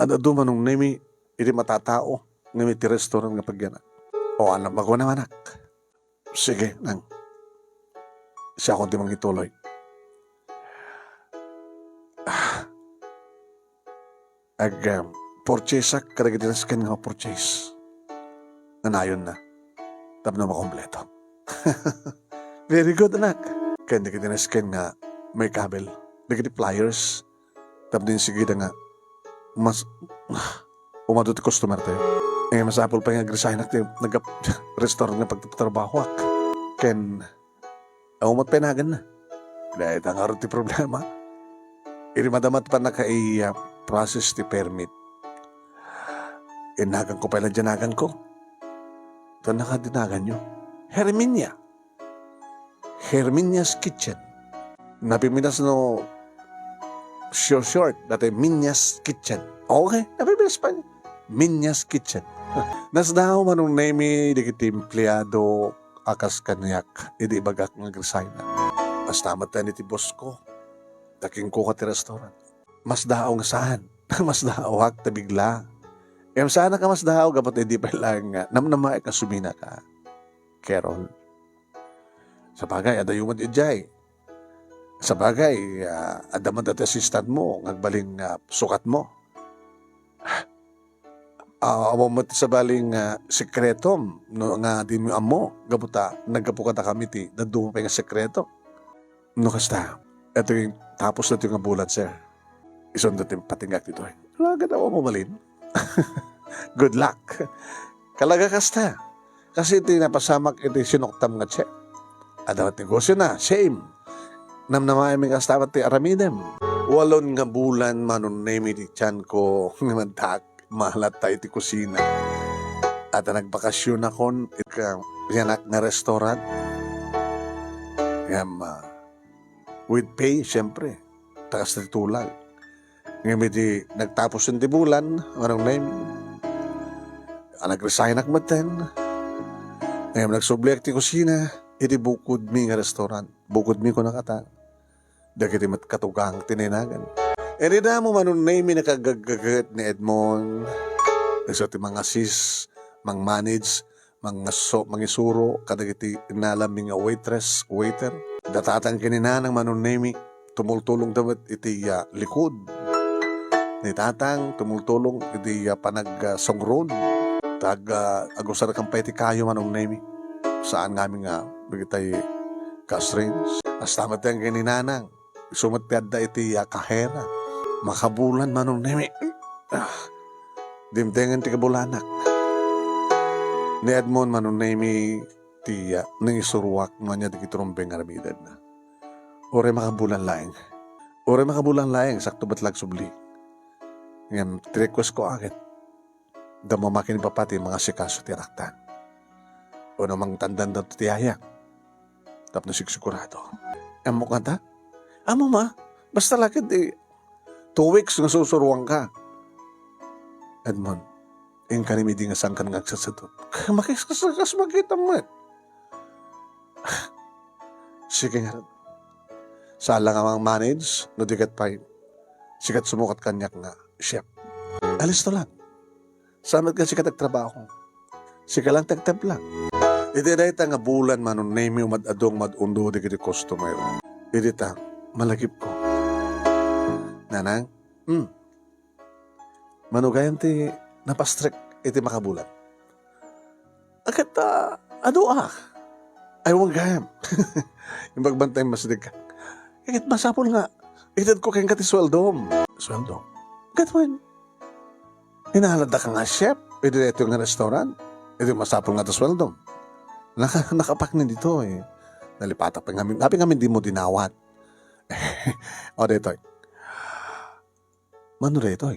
Ad-adu, Manong Nemi, idi matatao ngem iti restaurant nga pagyanak. O, ano, maguna, anak? Sige, nang. Siakon ti mangituloy. Ah. Ag, um, purchaseak kadagiti nasken nga purchase. Nganayonna. Tapno makompleto. Very good, anak. Ken dagiti nasken nga maikabel. Dagiti pliers. Tapno insigida nga mas, umadu ti customer tayo. Eh, masapul pay nga agresignak ti nagap-, restaurant nga pagtrabahoak. Ken, awan met pay naganna. Dayta ngarud ti problema. Idi madama ti pannaka-, i-, ah, process ti permit. Inaganko pay la diay naganko. Ito nakadinaganyo. Herminia. Herminia's Kitchen. Napiminas no, sure, short, dati Minya's Kitchen. Okay, napiminas pa niya. Minya's Kitchen. Nasdaaw, Manong Nemi, dagiti empleado a kas kaniak, idi ibagak nga agresign. Kasta met iti boss ko. Ta kinkuka ti restaurant. Masdaaw nga saan. Masdaawak ta bigla. Ngem saanak a masdaaw gapu ta idi pay laeng nga namnamaek a suminaka. Keron. Sabagay, adayo met idiay. Sabagay, ah, adda met dati assistant mo, nga agbalin nga sukat mo. Ah, awan met sabali nga sekretom, no, nga dimo ammo, gapu ta naggapu kadakami ti dadduma pay nga sekreto. No kasta, itoy tapos na itoy nga bulan, sir. Isunto ti patinggak ditoy. Talaga daw mo balin. Good luck. Kalaga kasta. Kasi iti napasamak iti sinuktam nga check. Adda met negosyo na, same. Namnamaem nga kasta met ti aramidem. Walon nga bulan, Manong Nemi, ti tianko nga nagtak-, malatta iti kusina. At nagbakasyonakon iti ka-, yanak nga restaurant. Ngem, ah, with pay, siyempre. Ta kasta ti tulag. Ngem iti nagtapos ti bulan, Manong Nemi, a, nagresignak metten. Ngem nagsubliak ti kusina iti bukodmi nga restaurant. Bukodmi, kunak ata. Dagiti met katugangak ti nainagan. Idi damo, Manong Nemi, nakagaggaget ni Edmond. Isu ti mangasis, mangmanage, mangaso-, mangisuro kadagiti innalammi nga waitress, waiter. Datatang ken ni Nanang, Manong Nemi, tumultulongda met iti, ah, likod. Ni Tatang, tumultulong iti, ah, panag-, ah, songrun. Tag-, ah, agusarkan pay ti kayo, Manong Nemi. Saan ngamin nga dagitay gas range. Kasta met ken ni Nanang. Isu met ti adda iti, ah, kahera. Makabulan, Manong Nemi. Ah, dimtengen ti kabulanak. Ni Edmond, Manong Nemi, ti, ah, nangisuroak no ania dagiti rumbeng nga aramidenna. Uray makabulan laeng. Uray makabulan laeng, sakto met la agsubli. Ngem ti request ko, aket, dammo makin ni Papa ti mangasikaso ti anakta. Wenno mangtandanda ti yaya. Tapno sigsigurado. Ammok ngata? Ammom, Ma. Basta la ket, eh, two weeks nga susuroanka. Edmond, inkanim idi nga saankan nga agsasadup. Makis-, kas-, kas-, makita met. Sige ngarud. Saan la nga mang-manage, no di ket pay, sika ti sumukat kaniak nga chef. Alisto lang. Saan met nga sika ti agtrabaho? Sika lang ti agtempla. Iti dayta nga bulan, Manong Nemy, umad-adu nga umad-undo dagiti customer. Idi ta, malagipko. Nanang, hmm, mano gayam ti napastrek iti makabulan? Ket, ah, adu a. Ay, wen gayam. Imbag bantay masdek. Ket masapul nga itedko kenka ti sueldom. Sueldo? Ket wen, inaladdaka nga chef idi daytoy nga restaurant. Idi masapul nga ti sueldom. Naka-, nakapak ni ditoy. Nalipatak pay ngamin. Apay ngamin dimo dinawat? O, daytoy. Mano daytoy?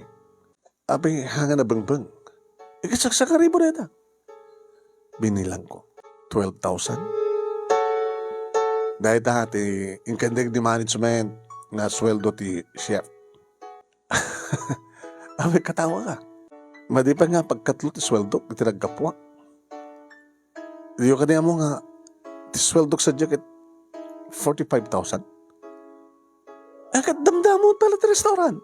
Apay, hanga nabengbeng. Ikasaksakaribo dayta. Binilangko. Twelve thousand. Dayta ti inkendek ti management nga sueldo ti chef. Apay, katawaka. Madi pay nga pagkatlo ti sueldok iti naggapuak. Diyo kadi ammo nga ti sueldok sadiay ket forty-five thousand? Ay, ket damdamo ta la ti restaurant.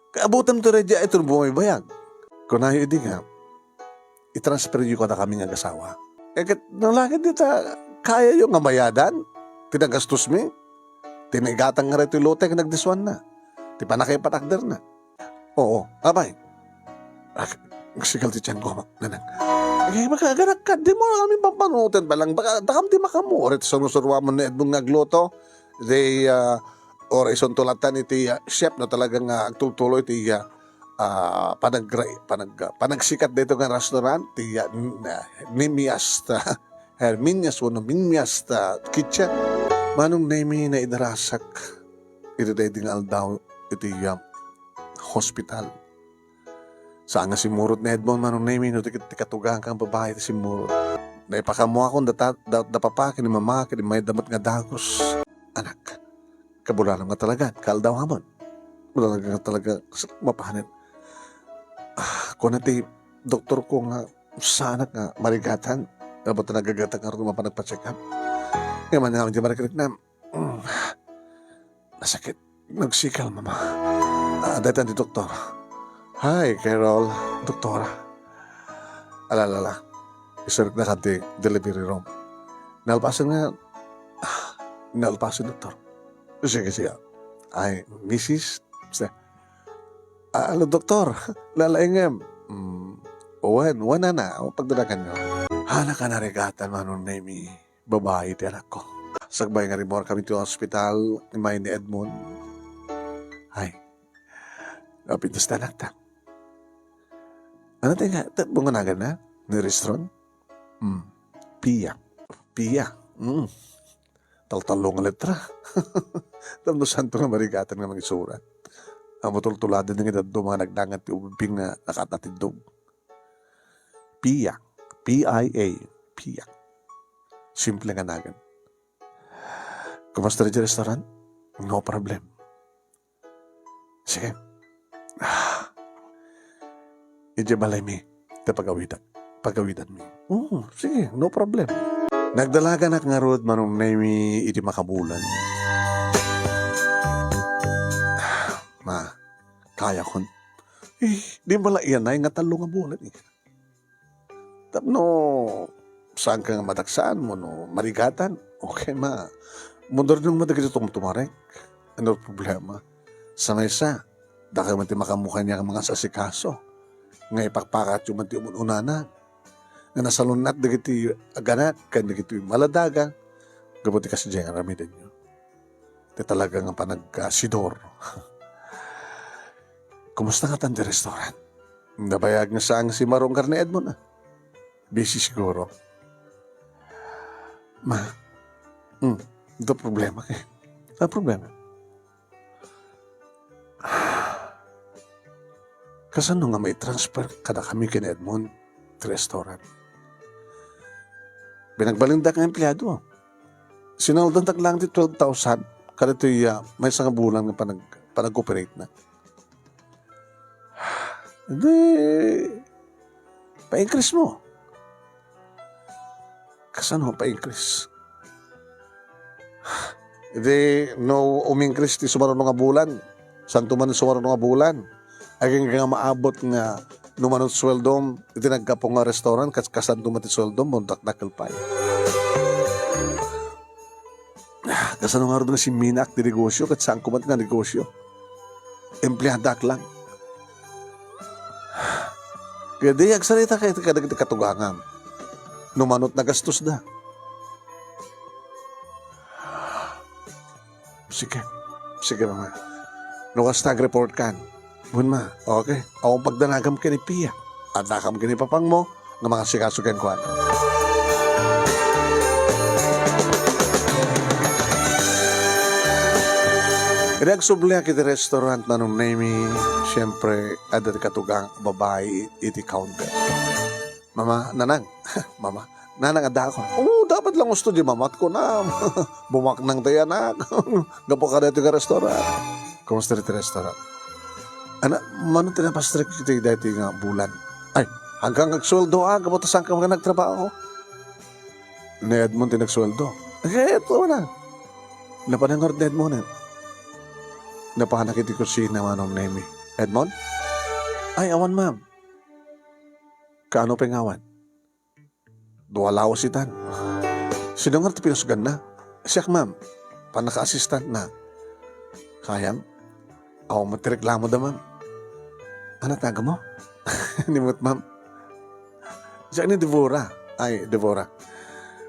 Kaabutem to daydiay, ay, ito bumaybayag. Kunayo idi nga, i-transfer yo kadakami nga agasawa. Ay, ket no la ket dita, kayayo nga bayadan ti nagastos mi? Ti naigatang nga daytoy lote ket nagdisuanna. Ti pannakaipatakderna. Oo, apay. Ag-, agsigal ti tianko, ma-, nanang. Eh, makaganak ka, di mo kami pampanutan pa lang. Baka, dakam ti makamurit, surusuruamon ni Edmond nga agluto. Di, ah, or isunto latan iti, ah, chef, no, talaga nga agtultuloy ti, ah, ah, panagray-, panag-, panagsikat dito nga restaurant, ti, ah, n-, ah, Nimias, ta, Herminias, wano Minias, ta, kitchen. Manong Nemy, naidarasak iti daydi nga aldaw iti, ah, hospital. Saan nga simmurot ni Edmond, Manong Nemy, no ti, ti katugakan nga babai ti simmurot. Naipakaammoakon da ta-, da, da papa, ken ni mama, ken ni mayat da met nga dagus. Anak, kabulanam nga talaga, kaaldaw amon. Bulanam nga talaga, s-, mapanen. Ah, kuna ti doktor ko nga saanak nga marigatan. Abat nagagatak nga rin mapanagpa-check up. Ngayon man naman di marikrik na, mm, nasakit. Nagsikal, mama. Ah, daytan ti doktor. Hi, Carol. Doktora. Ala, ala, ala. Isureknak ti delivery room. Nalpasen nga, ah, nalpasen, doktor. Sige, sige. Ay, misis. Basta. Ah, alo, doktor. Lalaingem. Mm, wen, wen, ana. O, pagdadagan nyo. Hala ka narigatan, Manong Nemy. Babai ti anakko. Sakbay nga rimmuar kami ti hospital, immay ni Edmond. Ay, napintas ti anakta. Ano tayo nga? Ta-, bunga nagan na? Ni Restron? Hmm. Pia. Pia. Hmm. Taltalo nga letra. Tapno santo nga marigatan nga mangisurat. Amo tultuladan nga daddo mga nagdangan ti ubing nga nakatatindog. Pia. P I A. Pia. Simple nga nagan. Kumusta daydiay restaurant? No problem. Sige. Ah. Idiay balaymi, ta pagawidan. Pagawidanmi. Oo, sige, no problem. Nagdalaganak ngarud, Manong Nemy, idi makabulan. Ma, kayakon. Eh, di bala iyanay nga tallo nga bulan, eh. Tapno, saanka nga madaksan wenno marigatan? Okay, ma. Mudor dagiti tumtumarek. Ano problema? Sa maysa, dakayo man ti makaammo kaniak nga mangasasikaso. Nga ipakpakatyo man ti umun-unana. Nga nasalun-at dagiti aganak, ken dagiti maladaga. Gapu ti kasdiay nga aramidenyo. Ti talaga nga panagsidor. Kumusta ngatan ti restaurant? Nabayag nga saan nga simmarong karne Edmond, ah. Busy siguro. Ma, hmm, ito problema kay. Ano problema? Kasano nga mai-transfer kada kami ken Edmond ti restaurant? Binagbalindak nga empleyado. Sinaldandak lang ti twelve thousand kadatoy, ah, maysa nga bulan nga panag-, panag-operate na. Di, pa-increase mo. Kasano pa-increase? Di, no, um-increase ti sumaruno nga bulan. Santo man sumaruno nga bulan. Aging nga maabot nga no manut sueldom, iti naggapu nga restaurant, kas-, kasanto man ti sueldom, mo dakdakkel pay. Ah, kasano nga rod nga simminak ti negosyo, ket saan ko met nga negosyo? Empleadak lang. Kaya di agsarita kayo kadagiti katugangam. No manut nagastos da. Sige. Sige, mama. No kasta, ag-report kan. Wen, ma. Okay. Awan pagdanagam ken ni Pia. Adakam ken ni papangmo nga mangasikaso kenkuana. Idi agsubliak iti restaurant, Manong Nemy, siyempre, adda ti katugang a babai iti counter. Mama, Nanang, Mama, Nanang, adda ako. Oo, dapat lang gusto di mamat ko na. Bumaknang tayo, anak. Gapu ka dito nga restaurant. Kumusta dito restaurant? Ana, mano ti napastrik iti daytoy nga bulan? Ay, hanggang agsueldo, ah, gapu ta saan ka nga nagtrabaho? Ni Edmond ti nagsueldo. Eh, ito na. Napanangar ni Edmond, eh. Napanak iti kusina, Manong Nemy. Edmond? Ay, awan, ma'am. Kaano pay nga awan? Dua lawas itan. Sino nga ti pinusganna? Siak, ma'am. Pannaka-assistant na. Kayam? Awan met ti reklamo da, ma'am. Ano taga mo? Nimut, ma'am. Siak ni Devora. Ay, Devora.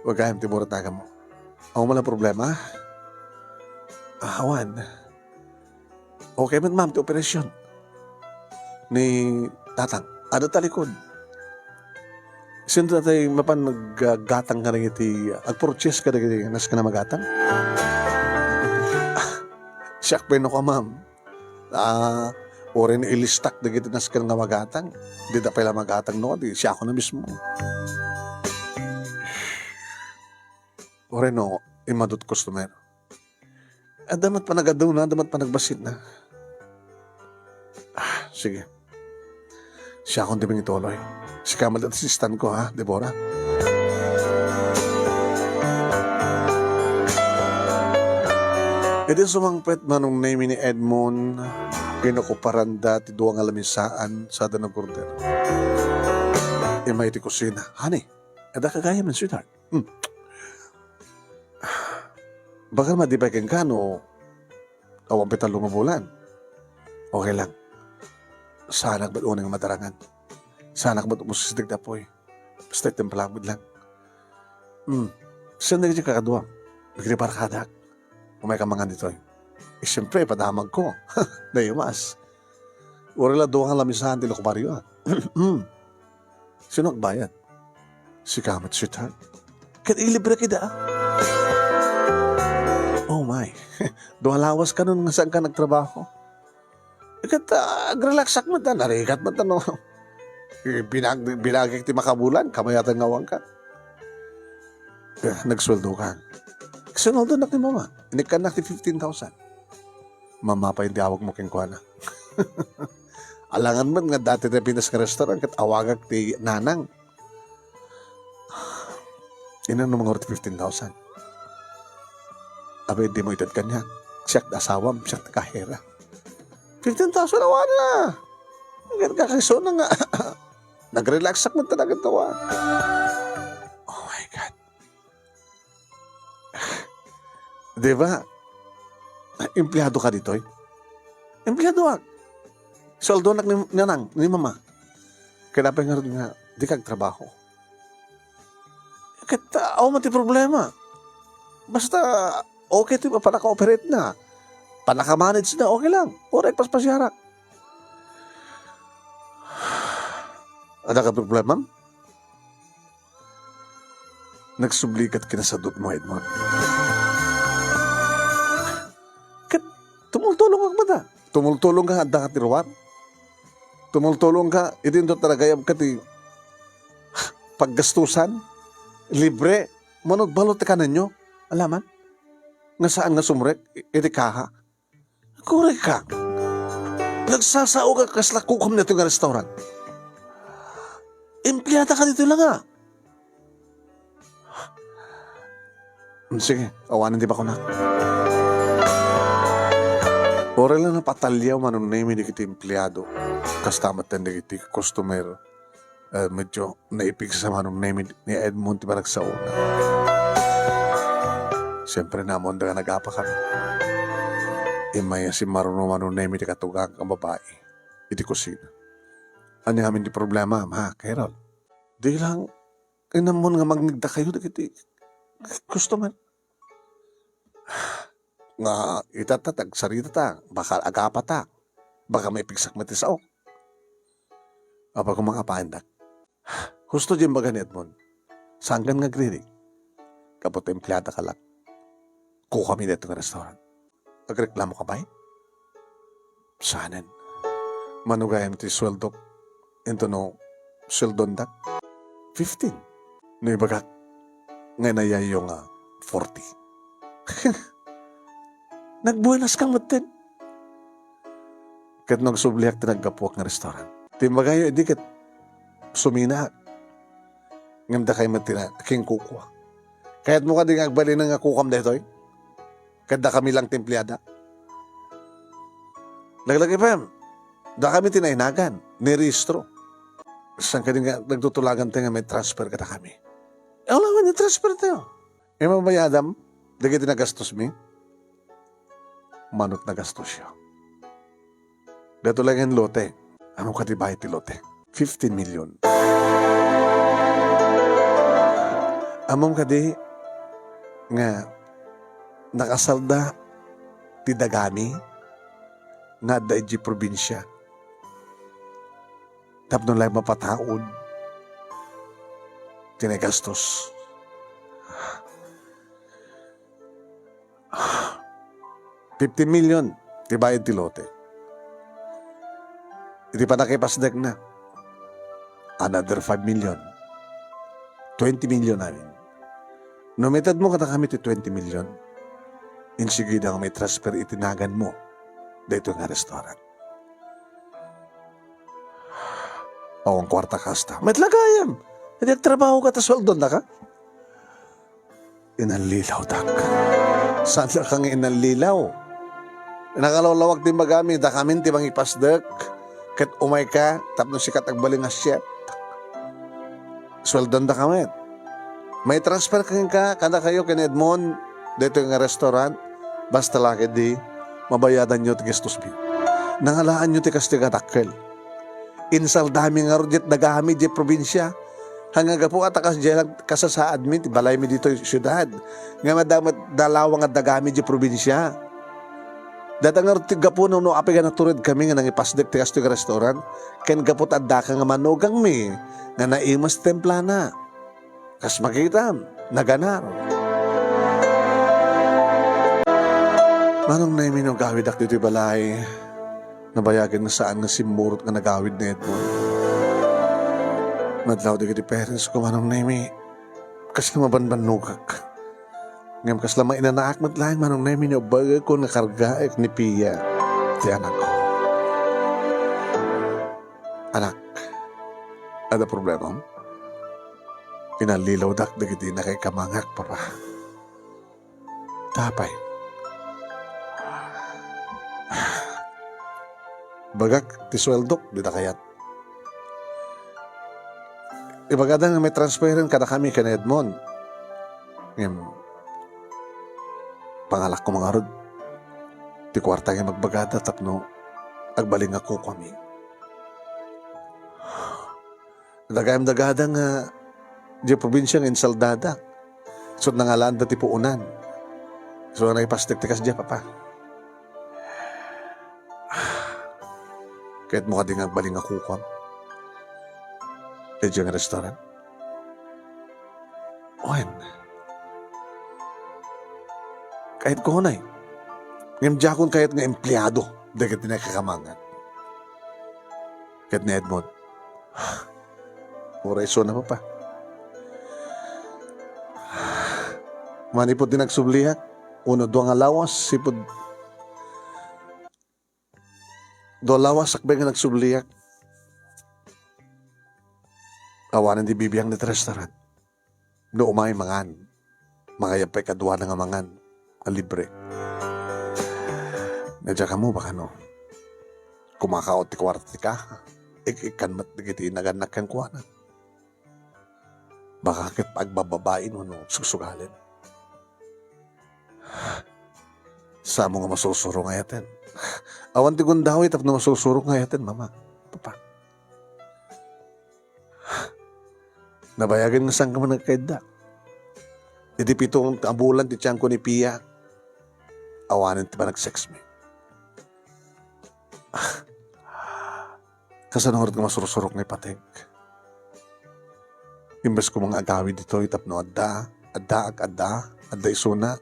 Huwag kayam, Devora taga mo. Awan man lang problema? Awan. Okay met, ma'am, ti operasyon ni Tatang. Adda talikod. Sino tatay mapan naggatang kadagiti, agpurchase kadagiti nasken a magatang? Siak pay no ka, ma'am. Ah, uray no ilistak dagiti nasken nga magatang. Di da pay la magatang no, di siak na mismo. Uray no, immadut customer. Adda met panagaduna, adda met panagbasitna. Ah, sige. Siakon ti mangituloy. Sika met ti assistant ko, ha, Deborah? Idi sumangpet Manong Nemy ni Edmond, inokuparanda ti dua nga lamisaan, sada nag-order. Immay ti kusina. Honey, adda ka gayam, sweetheart? Hmm. Bakit madipay kenka no awan pay tallo nga bulan? Okay lang. Saanak met unay nga madarangan. Saanak met umusisdek ti apoy. Basta itimplak met lang. Hmm. Saan dagiti kakadua? Nagribarkadak. Umay ka mangan ditoy. Eh, siyempre, ipadamag ko. Naimas. Uray la dua nga lamisaan ti lokobaryo, ah. Sino agbayad? Sika met, sweetheart. Ket ilibre kida, ah. Oh my. Dua lawas kanon nga saan ka nagtrabaho. Ket, ah, agrelaxak met, ah. Narigat met, ano. Eh, binag-, binagik ti makabulan, kabayatan nga awan ka. Eh, nagsueldo ka. Sinueldo nak ni mama. Inikkan nak ti fifteen thousand. Mama pay ti awag mo kenkuana. Alangan met nga dati ti Pinas nga restaurant ket awagak ti nanang. Inano mangarud ti fifteen thousand? Abay, di mo ited kaniak. Siak ti asawam, siak ti kahera. Fifteen thousand awan na. Agad kakaiso na nga. Nag-relax ak man talaga to, ah. Oh my God. Di ba? Empleyado ka ditoy? Empleyado ak. Sueldo nak ni nanang, ni mama. Kaya pay ngarud nga, di kag trabaho. Ket, ah, awan man ti problema. Basta, okay ti panaka-operate na. Panaka-manage na, okay lang. Uray, paspasiarak. Adda ka problema? Nagsublikat kinasadot mo, Edmond. Ket tumultulong ka mata. Tumultulong ka, adda ka ti ruar. Tumultulong ka, iti intot taragayab ka ti paggastusan. Libre. Manudbalot ti kanenyo. Alaman? Nga saan nga sumrek iti kaha. Korek ka. Nagsasao ka kasla kukom ditoy nga restaurant. Empleada ka ditoy la nga. Hmm, sige, awanen ti bakunak. Uray la napatalliaw Manong Nemy dagiti empleado. Kasta met dagiti customer. Eh, medyo naipigsa Manong Nemy ni Edmond ti panagsaona. Siyempre, naammoanda nga nag-apa kami. Immay a simmaruno Manong Nemy ti katugang a babai iti kusina. Ania ngamin ti problema, ha, Carol? Di lang, inammon nga mangngegdakayo dagiti customer. Nga ita ta, agsaritata, baka agapata, baka maipigsak met ti sao. Apay koma nga apaandak. Husto diay imbaga ni Edmond. Saankan nga agririk. Gapu ta empleada ka laeng. Kukami ditoy nga restaurant. Agreklamo ka pay? Saanen. Mano gayam ti sueldok? Intono sueldondak? Fifteen. No ibagak nga inayayyo nga forty. Nagbuenas ka metten. Ket no agsubliak ti naggapuak nga restaurant. Ti imbagayo idi ket suminaak. Ngem dakay met ti na-, kinkukua. Kayatmo kadi nga agbalin nga kukam daytoy? Ket dakami lang ti empleada? Laglagipem, dakami ti nainagan, nirehistro. Saan kadi nga nagtutulagan tayo nga may transfer kadakami? Awan, ni transfer tayo. Imabayadam, dagiti nagastos mi? Manot nagastos yo. Daytoy laeng lote. Ammom kadi bayad ti lote? Fifteen million. Ammom kadi nga nakasalda ti dagami nga adda idiay probinsia tapno laeng mapataud ti nagastos? Fifteen million ti bayad ti lote. Iti pannakipasdekna, another five million. Twenty million amin. No mitedmo kadakami ti twenty million, insigida nga maitransfer iti naganmo daytoy nga restaurant. Awan kuarta kasta. Met la gayam. Iti agtrabaho ka ta sueldonda ka? Inallilawdak. Saan ka nga inallilaw? Nakalawlawag ti imbagami, dakamin ti mangipasdek, ket umayka tapno sika ti agbalin nga chef. Sueldondaka met. Maitransfer kenka, kadakayo ken Edmond, daytoy nga restaurant, basta la ketdi, mabayadanyo ti gastos mi. Nangalaanyo ti kastoy nga dakkel. Insaldami ngarud diay dagami diay probinsia. Haan nga gapu ta kasdiay lang kasasaadmi ti balaymi ditoy siudad. Nga madama dalawa nga dagami diay probinsia. Dayta ngarud ti gapu no, no apay nga naturedkami nga nangipasdek ti kastoy nga restaurant. Ken gapu ta addaka nga manugangmi nga naimes ti templana. Kas makitam, naganar. Manong Nemy, no agawidak ditoy balay, nabayagen nga saan nga simmurot nga nagawid ni Edmond. Madlaw dagiti parents ko, Manong Nemy, kasla mabanbannogak. Ngem kasla mainanaak met laeng, Manong Nemy, no ibagak nga kargaek ni Pia ti anakko. Anak, adda problemam? Inallilawdak dagiti nakaikamangak, Papa. Apay? Bagak ti sueldok, dida kayat. Ibagada nga maitransferen kadakami ken Edmond. Ngem, pangalakko ngarud ti kuarta nga ibagbagada tapno agbalin nga kukuami. Dagayam dagada nga diay probinsia nga insaldada. Isu nangalaanda ti puonan. Isu nga naipasdek ti kasdiay, Papa. Kayatmo kadi nga agbalin nga kukuam idiay nga restaurant? Wen, kayatko unay. Ngem diakon kayat nga empleado dagiti nakaikamangak. Ket ni Edmond, uray isuna, Papa. Manipud ti nagsubliak, uno dua nga lawas, sipud Dua lawas sakbay nga nagsubliak. Awanen ti bibiang dita restaurant. No umay mangan, mangayab pay kaduana nga mangan a libre. Nga diak ammo, baka no, kumakaot ti kuarta ti kaha, ik-ikkan met dagiti inagannak kenkuana. Baka ket agbababain wenno sugsugalen. Samo nga masursuro nga ayaten. Awan ti gundaway tapno masursuro nga ayaten, Mama, Papa. Nabayagen nga saan ka man nagkaidda. Iti pito a bulan ti tiyanko ni Pia, awanen ti panagsex mi. Kasano ngarud nga masursurok nga ipateg? Imbes koma nga agawid ditoy tapno adda, adda, ag-, adda, adda isuna,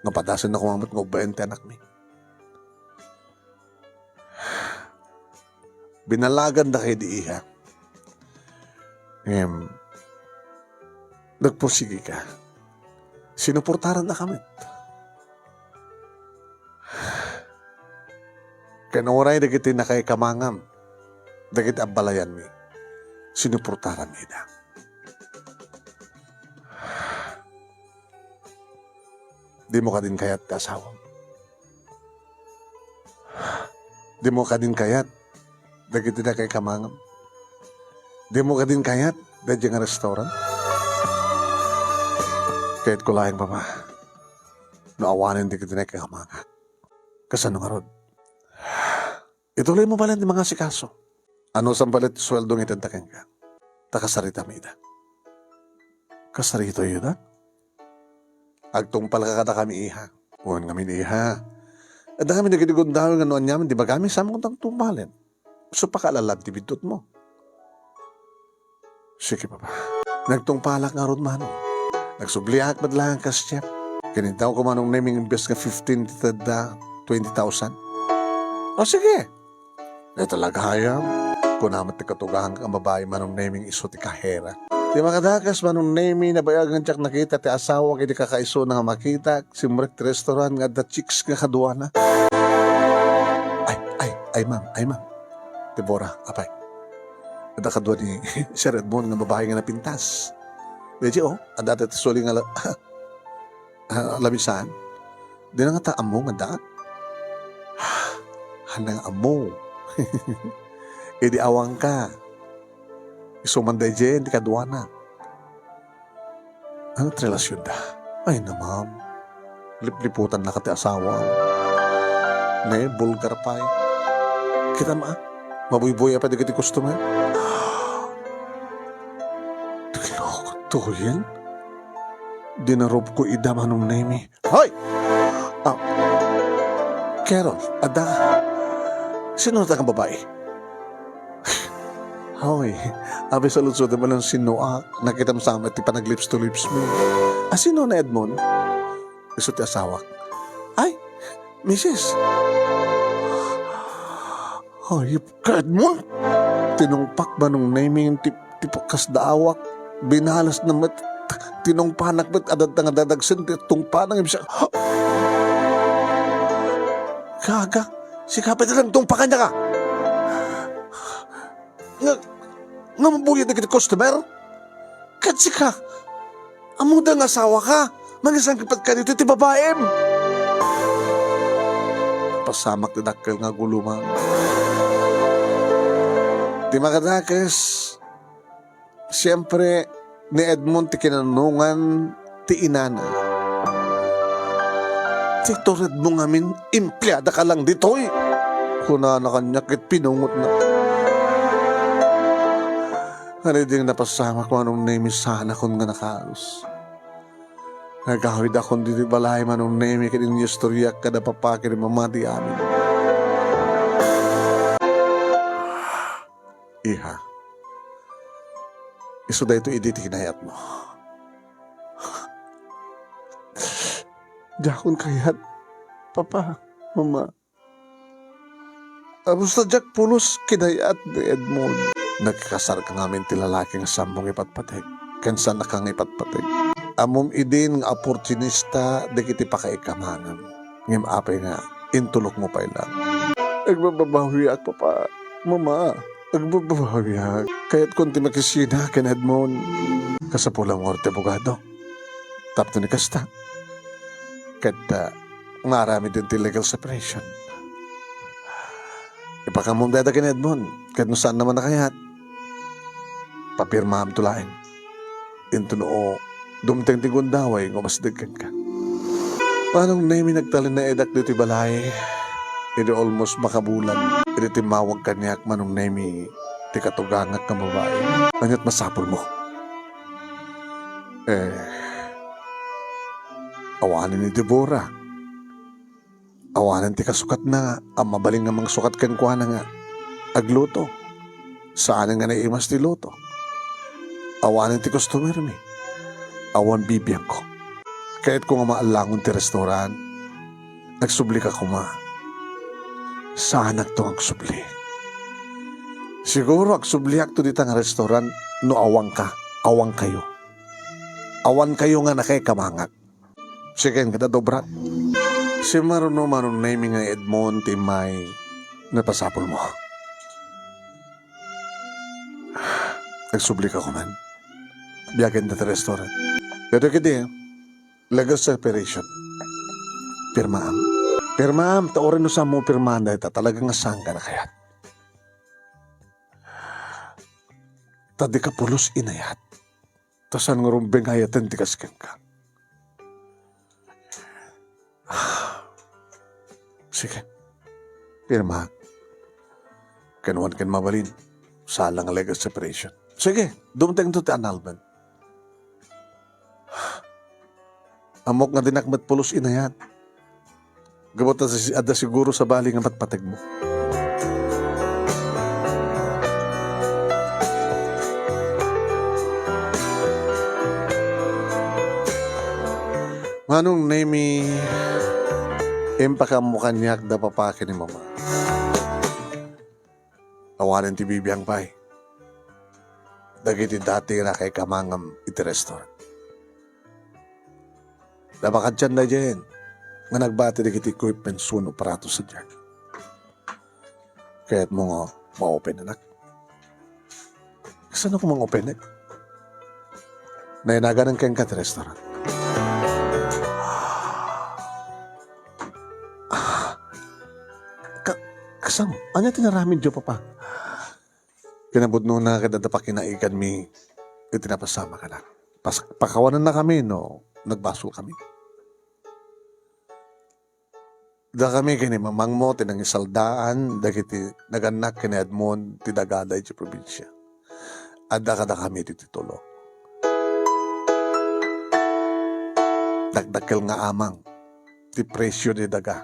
nga padasenna koma met nga ubbaen ti anakmi. Binalagandaka idi, iha. Ngem, nagpursigi ka. Sinuportarannaka met. Ken uray dagiti nakaikamangam, dagiti abbalayanmi, sinuportaram ida. Dimo kadin kayat ti asawam? Dimo kadin kayat dagiti nakaikamangam? Dimo kadin kayat daydiay nga restaurant? Kayatko laeng, Papa, no awanen dagiti nakaikamangam. Kasano ngarud? Ituloy mo balen ti mangasikaso. Anusam pay ti sueldo nga itedda kenka? Ta kasaritam ida. Kasaritoyo da? Agtungpalka kadakami, iha. Wen ngamin, iha. Adda kami dagiti gundaway nga no aniaman ti ibagami, saanmo nga agtungpalen. Isu pay ka alalad ti biddutmo. Sige, Papa. Nagtungpalak ngarud, Manong. Nagsubliak met laeng kas chef. Ken intawko, Manong Neming, imbes nga fifteen ti tedda, twenty thousand. O, sige. Dayta la gayam. Kuna met ti katugaangko nga babai, Manong Neming, isu ti kahera. Ti makadakes, Manong Nemi, nabayagen diak nakita ti asawak idi kakaisuna nga makitak, simrek ti restaurant nga adda chicks nga kaduana. Ay, ay, ay, ma'am, ay, ma'am. Deborah, apay. Adda kadua ni Sir Edmond nga babai nga napintas. Daydiay, o, adda ti suling nga la-, ah, lamisaan. Dina ngata ammo nga addaak? Haan nga ammo. Idi awanka, isu man daydiay ti kaduana. Ano ti relasionda? Ay, na, ma'am. Lipliputannaka ti asawa. Ne, bulgar pay. Kitam, a, mabuybuya pay dagiti customer. Ti loko to yan. Dinarupko ida, Manong Nemi. Hoy! Ah, Carol, adda. Sino ta nga babai? Hoy, abi, saludsodem, alam sinoak. Nakitam sa met ti panaglips to lips mo. A, sino na, Edmond? Isu ti asawak. Ay, misis. Hayop ka, Edmond! Tinungpak, Manong Nemi, ti, ti kasdaawak. Binalasna met. Tinungpanak met, adda nga dadagsen ti tungpanak. Gaga, sika pay ti nagtungpakan niya ka. Nga, nga mabuya dagiti customer? Ket sika, ammoda nga asawaka, mangisangpet kaditoy ti babaim. Pasamak ti dakkel nga guluman. Ti makadakes, siempre, ni Edmond ti kinanungan ti inana. Ti turedmo ngamin, empleada ka lang ditoy. Kunana kaniak ket pinungotna. Ania daydi nga napasamak, Manong Nemi, saanakon nga nakaus. Nagawidakon ditoy balay, Manong Nemi, ket inyustoriak kada papa ken mama ti amin. Iha, isu daytoy idi ti kinayatmo. Diakon kayat, Papa, Mama. Apusta diak pulos kinayat ni Edmond. Nagkasarka ngamin ti lalaki nga saanmo nga ipatpateg, ken saanka nga ipatpateg. Ammom idin nga oportunista dagiti pakaikamangam. Ngem apay nga intulokmo pay lang? Agbababawiak, Papa. Mama, agbababawiak. Kayatkon ti makisina ken Edmond. Kasapulam nga ti abogado. Tapno ni kasta, ket, ah, maaramid ti legal separation. Ipakaammo dayta ken Edmond, ket no saanna man a kayat, papirmaamto laeng. Intono, dumteng ti gundaway nga umasdeg kenka. Manong Nemi, nagtalinaedak ditoy balay. Idi almost makabulan, idi timmawag kaniak, Manong Nemi, ti katugangak nga babai. Ania't masapulmo? Eh, awanen ni Deborah. Awanen ti kasukatna a mabalin nga mangsukat kenkuana nga agluto. Saanen nga naimas ti luto. Awanen ti customer mi. Awan bibiangko. Kayatko nga maallangon ti restaurant. Agsublika koma. Saanakto nga agsubli. Siguro agsubliakto dita nga restaurant no awanka, awankayo. Awankayo nga nakaikamangak. Siken, kada dobrak. Simmaruno, Manong Nemi, nga Edmond ti immay napasapulmo. Agsublika koma. Biagen dita restaurant. Pero kiti, legal separation. Pirmaam. Pirmaam, ta uray no saanmo pirmaan dayta, talaga nga saanka a kayat. Ta dika pulos inayat. Ta saan nga rumbeng ayaten ti kas kenka. Sige. Pirma. Ken awan ken mabalin. Sala nga legal separation. Sige, dumtengto ti annulment. Ammok nga dinak met pulos inayat. Gapu ta si-, adda siguro sabali nga patpategmo. Manong Nemi, impakaammo kaniak da papa ken ni mama. Awanen ti bibiang pay dagiti dati nga nakaikamangam iti restaurant. Napakadsian daydiay nga nagbati dagiti equipments wenno aparato sadiay. Kayatmo nga ma-open, anak? Kasano ko mang-open, eh? Nainaganan kenka ti restaurant. Ah, ka-, kasano? Ania ti inaramidyo, Papa? Kinapudnona ket adda pakinaiganmi iti napasamak, anak. Pas-, pakawanannakami no nagbasolkami. Dakami ken ni mamangmo ti nangisaldaan dagiti nagannak ken ni Edmond ti daga daydiay probinsia. Adda kadakami ti titulo. Dakdakkel nga amang ti presio ti daga.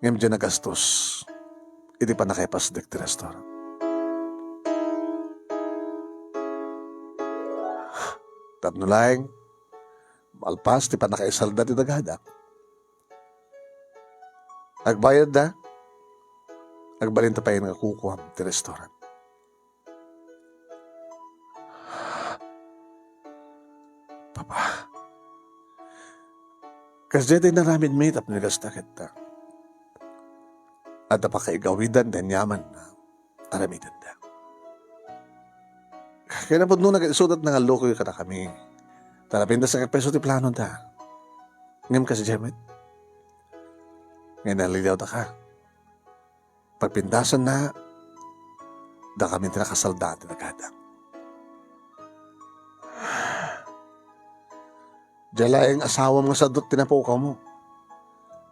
Ngem diay nagastos iti pannakaipasdek ti restaurant. Tapno laeng, malpas ti pannakaisalda ti dagada. Agbayadda, agbalinta pay nga kukuam ti restaurant. Papa, kasdiay ti inaramidmi tapno kasta ket adda pakaigawidan ti aniaman nga aramidenda. Kinapudnona ket isuda ti nangallukoy kadakami. Ta napintas a peso ti planonda. Ngem kasdiay met nga inalliawdaka. Pagpintasenna, dakami ti nakasalda ti dagada. Diay laeng asawam nga sadut ti napukawmo.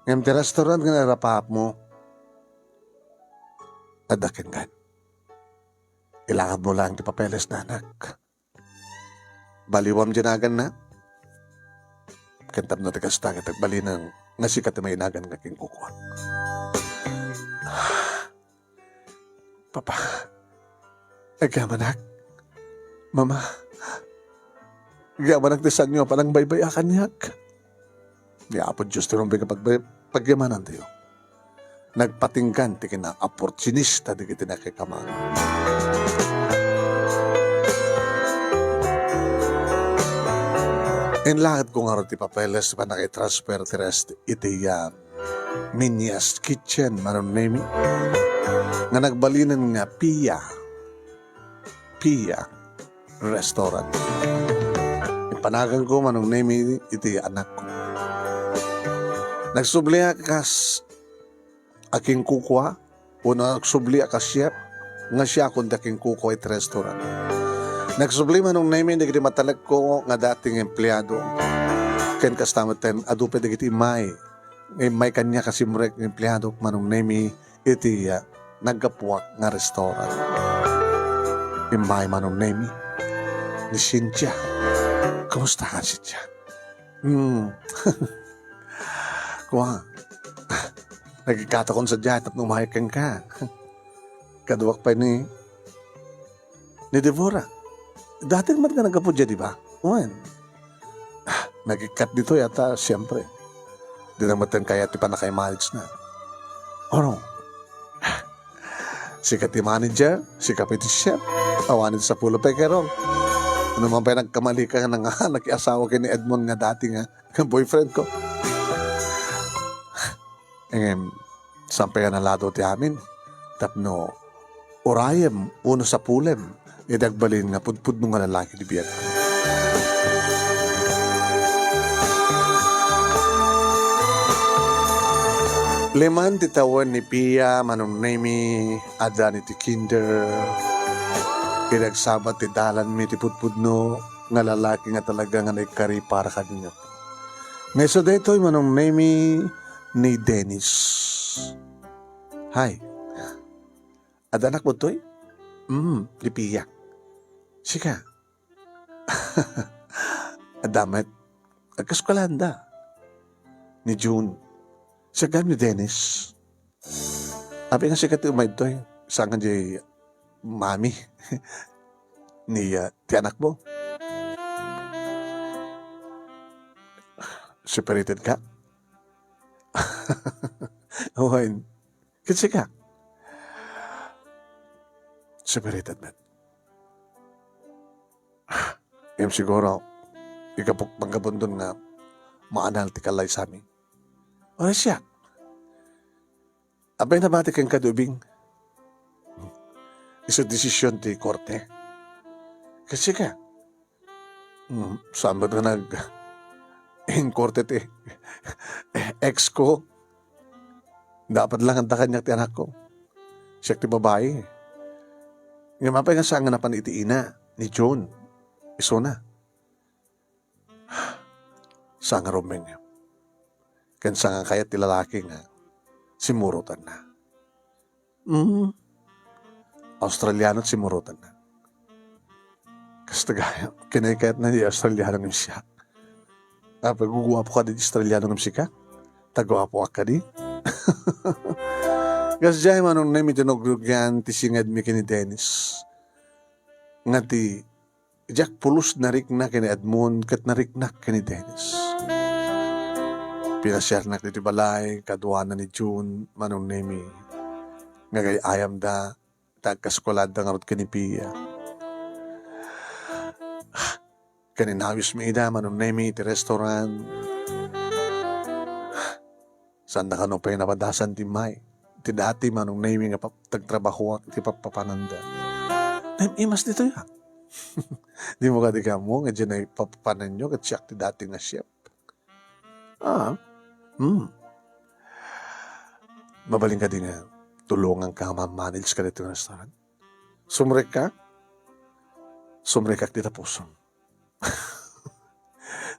Ngem ti restaurant nga nairapapmo, adda kenka. Ilakadmo laeng ti papeles, anak. Baliwam diay naganna. Ken tapno ti kasta ket agbalinen nga sika ti mainagan nga kinkukuak. Papa, agyamanak. Mama, agyamanak ti saanyo a panangbaybay-a kaniak. Ni Apo Dios ti rumbeng a pag-, pagyamanantayo. Nagpatinggan ti kinaoportunista dagiti nakikamangam. Inlakadko ngarud ti papeles ti pannakaitransfer ti rest iti, ah, Minya's Kitchen, Manong Nemi, nga nagbalinen nga Pia, Pia Restaurant. Ipanaganko, Manong Nemi, iti anakko. Nagsubliak kas a kingkukua, wenno agsubli a ka-chef, nga siakon ti akingkukua iti restaurant. Nagsubli, Manong Nemi, dagiti matalekko nga dati nga empleado. Ken kasta metten, adu pay dagiti immay. Nga immay kaniak a simrek nga empleado, Manong Nemi, iti, ah, naggapuak nga restaurant. Immay, Manong Nemi, ni Cynthia. Kumusta ka, Cynthia? Hmm. Kua, nagikkatakon sadiay tapno umayek kenka. Kaduak pay ni, ni Deborah. Dati met nga naggapu dia, di ba? Wen. Ah, nagikkat ditoy ata, siyempre. Di na met kayat ti pannakaimanage na. Ano? Sika ti manager, sika pay ti chef. Awan ti sapulo pay kero. Ano man pay nagkamali ka nga nang-, nakiasawa ken ni Edmond nga dati nga boyfriend ko. Ngem, saan pay a nalado ti amin? Tapno urayem wenno sapulem iti agbalin nga pudpudno nga lalaki ti biag. Liman ti tawen ni Pia, Manong Nemi, adda ni ti kinder. Iti agsabat ti dalanmi ti pudpudno nga lalaki nga talaga nga naikari para kaniak. Nga isu daytoy, Manong Nemi, ni Dennis. Hay. Adda anakmo ditoy? Mm, ni Pia. Sika? Adda met. Agkaskolaanda. Ni June. Sika ni Dennis. Apay nga sika ti umay ditoy. Saan nga di mami? Ni, ah, ti anakmo. Separated ka? Wen. Ket sika? Separated met. Ngem siguro, ikapuk-, panggapundon nga maanal ti kallaysami. Uray siak. Apay nabati kenka, Dubing? Isu desision ti korte. Ket sika? Hmm, saan met nga nag-, in korte ti ex ko? Dapat lang adda kaniak ti anakko. Siak ti babai. Ngem apay nga saan nga napan iti ina ni June? Isuna. Saan nga rumeng. Ken saan nga kayat ti lalaki nga simmurotanna. Mm. Australiano ti simmurotanna. Kasta gayam, kinaykayatna ti Australiano ngem siak. Apay, guguapo kadi ti Australiano ngem sika? Ta guapoak kadi? Kasdiay, Manong Nemi, ti nagrugian ti singedmi ken ni Dennis. Nga ti Diak pulos narikna ken ni Edmond ket nariknak ken ni Dennis. Pinasiarnak ditoy balay kaduana ni June, Manong Nemi, nga gay-ayamda, ta agkaskolaanda ngarud ken ni Pia. Ken inawismi ida, Manong Nemi, iti restaurant. Saanda kano pay napadasan ti may. Ti dati, Manong Nemi, nga pap-, nagtrabahoak iti pappapananda. Ngem imas ditoy, a. Dimo kadi ammo nga diay papapananyo ket siak ti dati nga chef. Ah, hmm. Mabalin kadi nga tulonganka nga ma-manage kadi ti restaurant? Sumrekka? Sumrekak ti tapusom.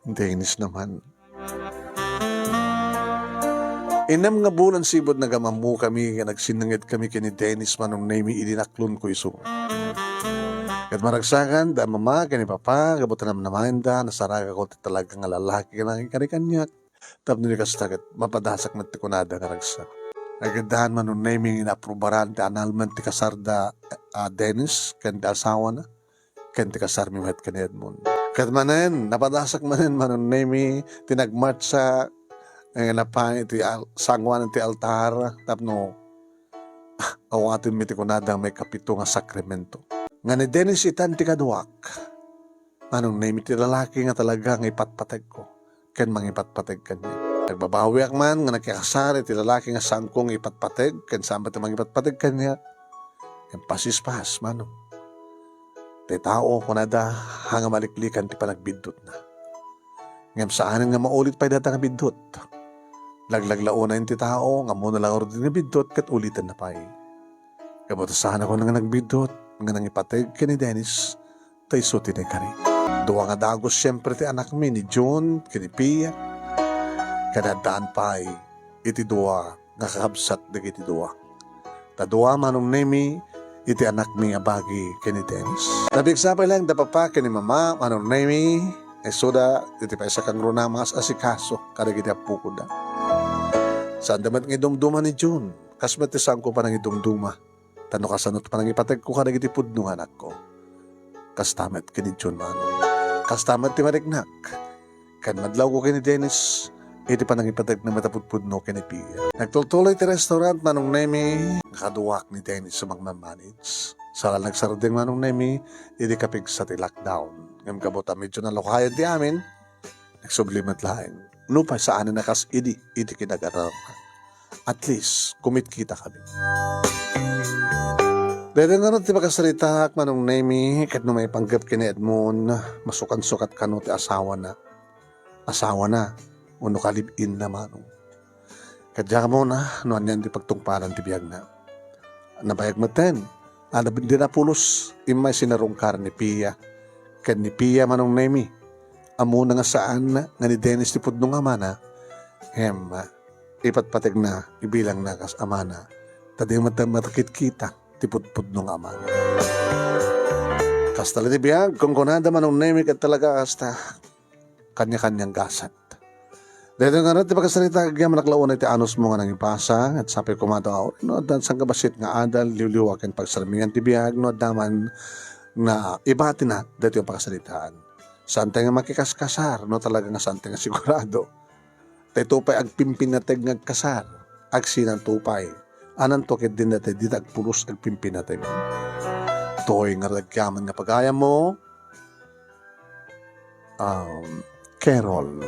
Dennis naman. Innem nga bulan sibud nagammukami nga nagsinnangedkami ken ni Dennis, Manong Nemi, idi naklonko isu. Ket maragsakan, da mama ken ni papa, gapu ta namnamaenda, nasaragakon ti talaga nga lalaki nga nangikari kaniak. Tapno di kasta ket mapadasak met ti kunada nga ragsak. Agiddan, Manong Nemi, nga inaprobaran ti annulment ti kasarda, a, Dennis ken ti asawana. Ken ti kasarmi met ken ni Edmond. Ket manen, napadasak manen, Manong Nemi, ti nagmartsa, eh, napan iti al-, sanguan iti altar, tapno awatenmi ti kunada nga maikapito nga sakramento. Nga ni Dennis itan ti kaduak, Manong Nemi, ti lalaki nga talaga nga ipatpategko ken mangipatpateg kaniak. Nagbabawiak man nga nakikasar iti lalaki nga saanko nga ipatpateg, ken saan met ti mangipatpateg kaniak. Ken pasispas, manong. Ti tao, kunada, ha nga maliklikan ti panagbiddutna. Ngem saanen nga maulit pay dayta nga biddut. Laglaglaonen ti tao nga ammona la ngarud nga biddut ket ulitenna pay. Gapu ta saan a kunana nga nagbiddut nga nangipateg ken ni Dennis, ta isu ti naikari. Dua nga dagus siempre ti anakmi, ni June ken ni Pia. Ken addaan pay iti dua nga kakabsat dagiti dua. Ta dua, Manong Nemi, iti anakmi a bagi ken ni Dennis. Napigsa pay laeng da papa ken ni mama, Manong Nemi, isuda iti paysa kangruna nga as-asikaso kadagiti appokoda. Saanda met nga idumduma ni June, kas met ti saanko panangidumduma. Ta no kasano ti panangipategko kadagiti pudno nga anakko, kasta met ken ni June, manong. Kasta met ti mariknak. Ken madlawko ken ni Dennis iti panangipategna met a pudpudno ken ni Pia. Nagtultuloy ti restaurant, Manong Nemi, nga kaduak ni Dennis a mangmammanage. Saan la nagsardeng, Manong Nemi, idi kapigsa ti lockdown. Ngem gapu ta medyo nalukayan ti amin, nagsubli met laeng. Nupay saanen a kas idi iti kinagararan. At least, kumitkita kami. Daytoy ngarud ti pakasaritaak, Manong Nemi, ket no maipanggep ken ni Edmond, masukansukat kano ti asawana. Asawana, wenno ka-live-in na, manong. Ket diak ammo no anian ti pagtungpalan ti biagna. Nabayag metten, a, nabindina pulos, immay sinarungkar ni Pia. Ken ni Pia, Manong Nemi, ammona nga saan nga ni Dennis ti pudno nga amana, ngem ipatpategna, ibilangna kas amana, ta di met matakitkita ti pudpudno nga amana. Kasta la ti biag, kunkunada, Manong Nemi, ket talaga kasta kanya-kanyang gasat. Daytoy ngarud ti pakasarita, agyamanak la unay ti anusmo nga nangibasa, ket sapay koma ta nga no addan sangkabassit nga adal, liwliwa ken pagsarmingan ti biag, no adda man nga ibatina daytoy a pakasaritaan. Saantay nga makikaskasar, no talaga nga saantay nga sigurado. Daytoy pay agpimpinateg nga agkasar, agsinanto pay. Ananto ket dinta dita agpulos agpimpinateg. Toy nga agyaman nga pagayammo, um, Carol.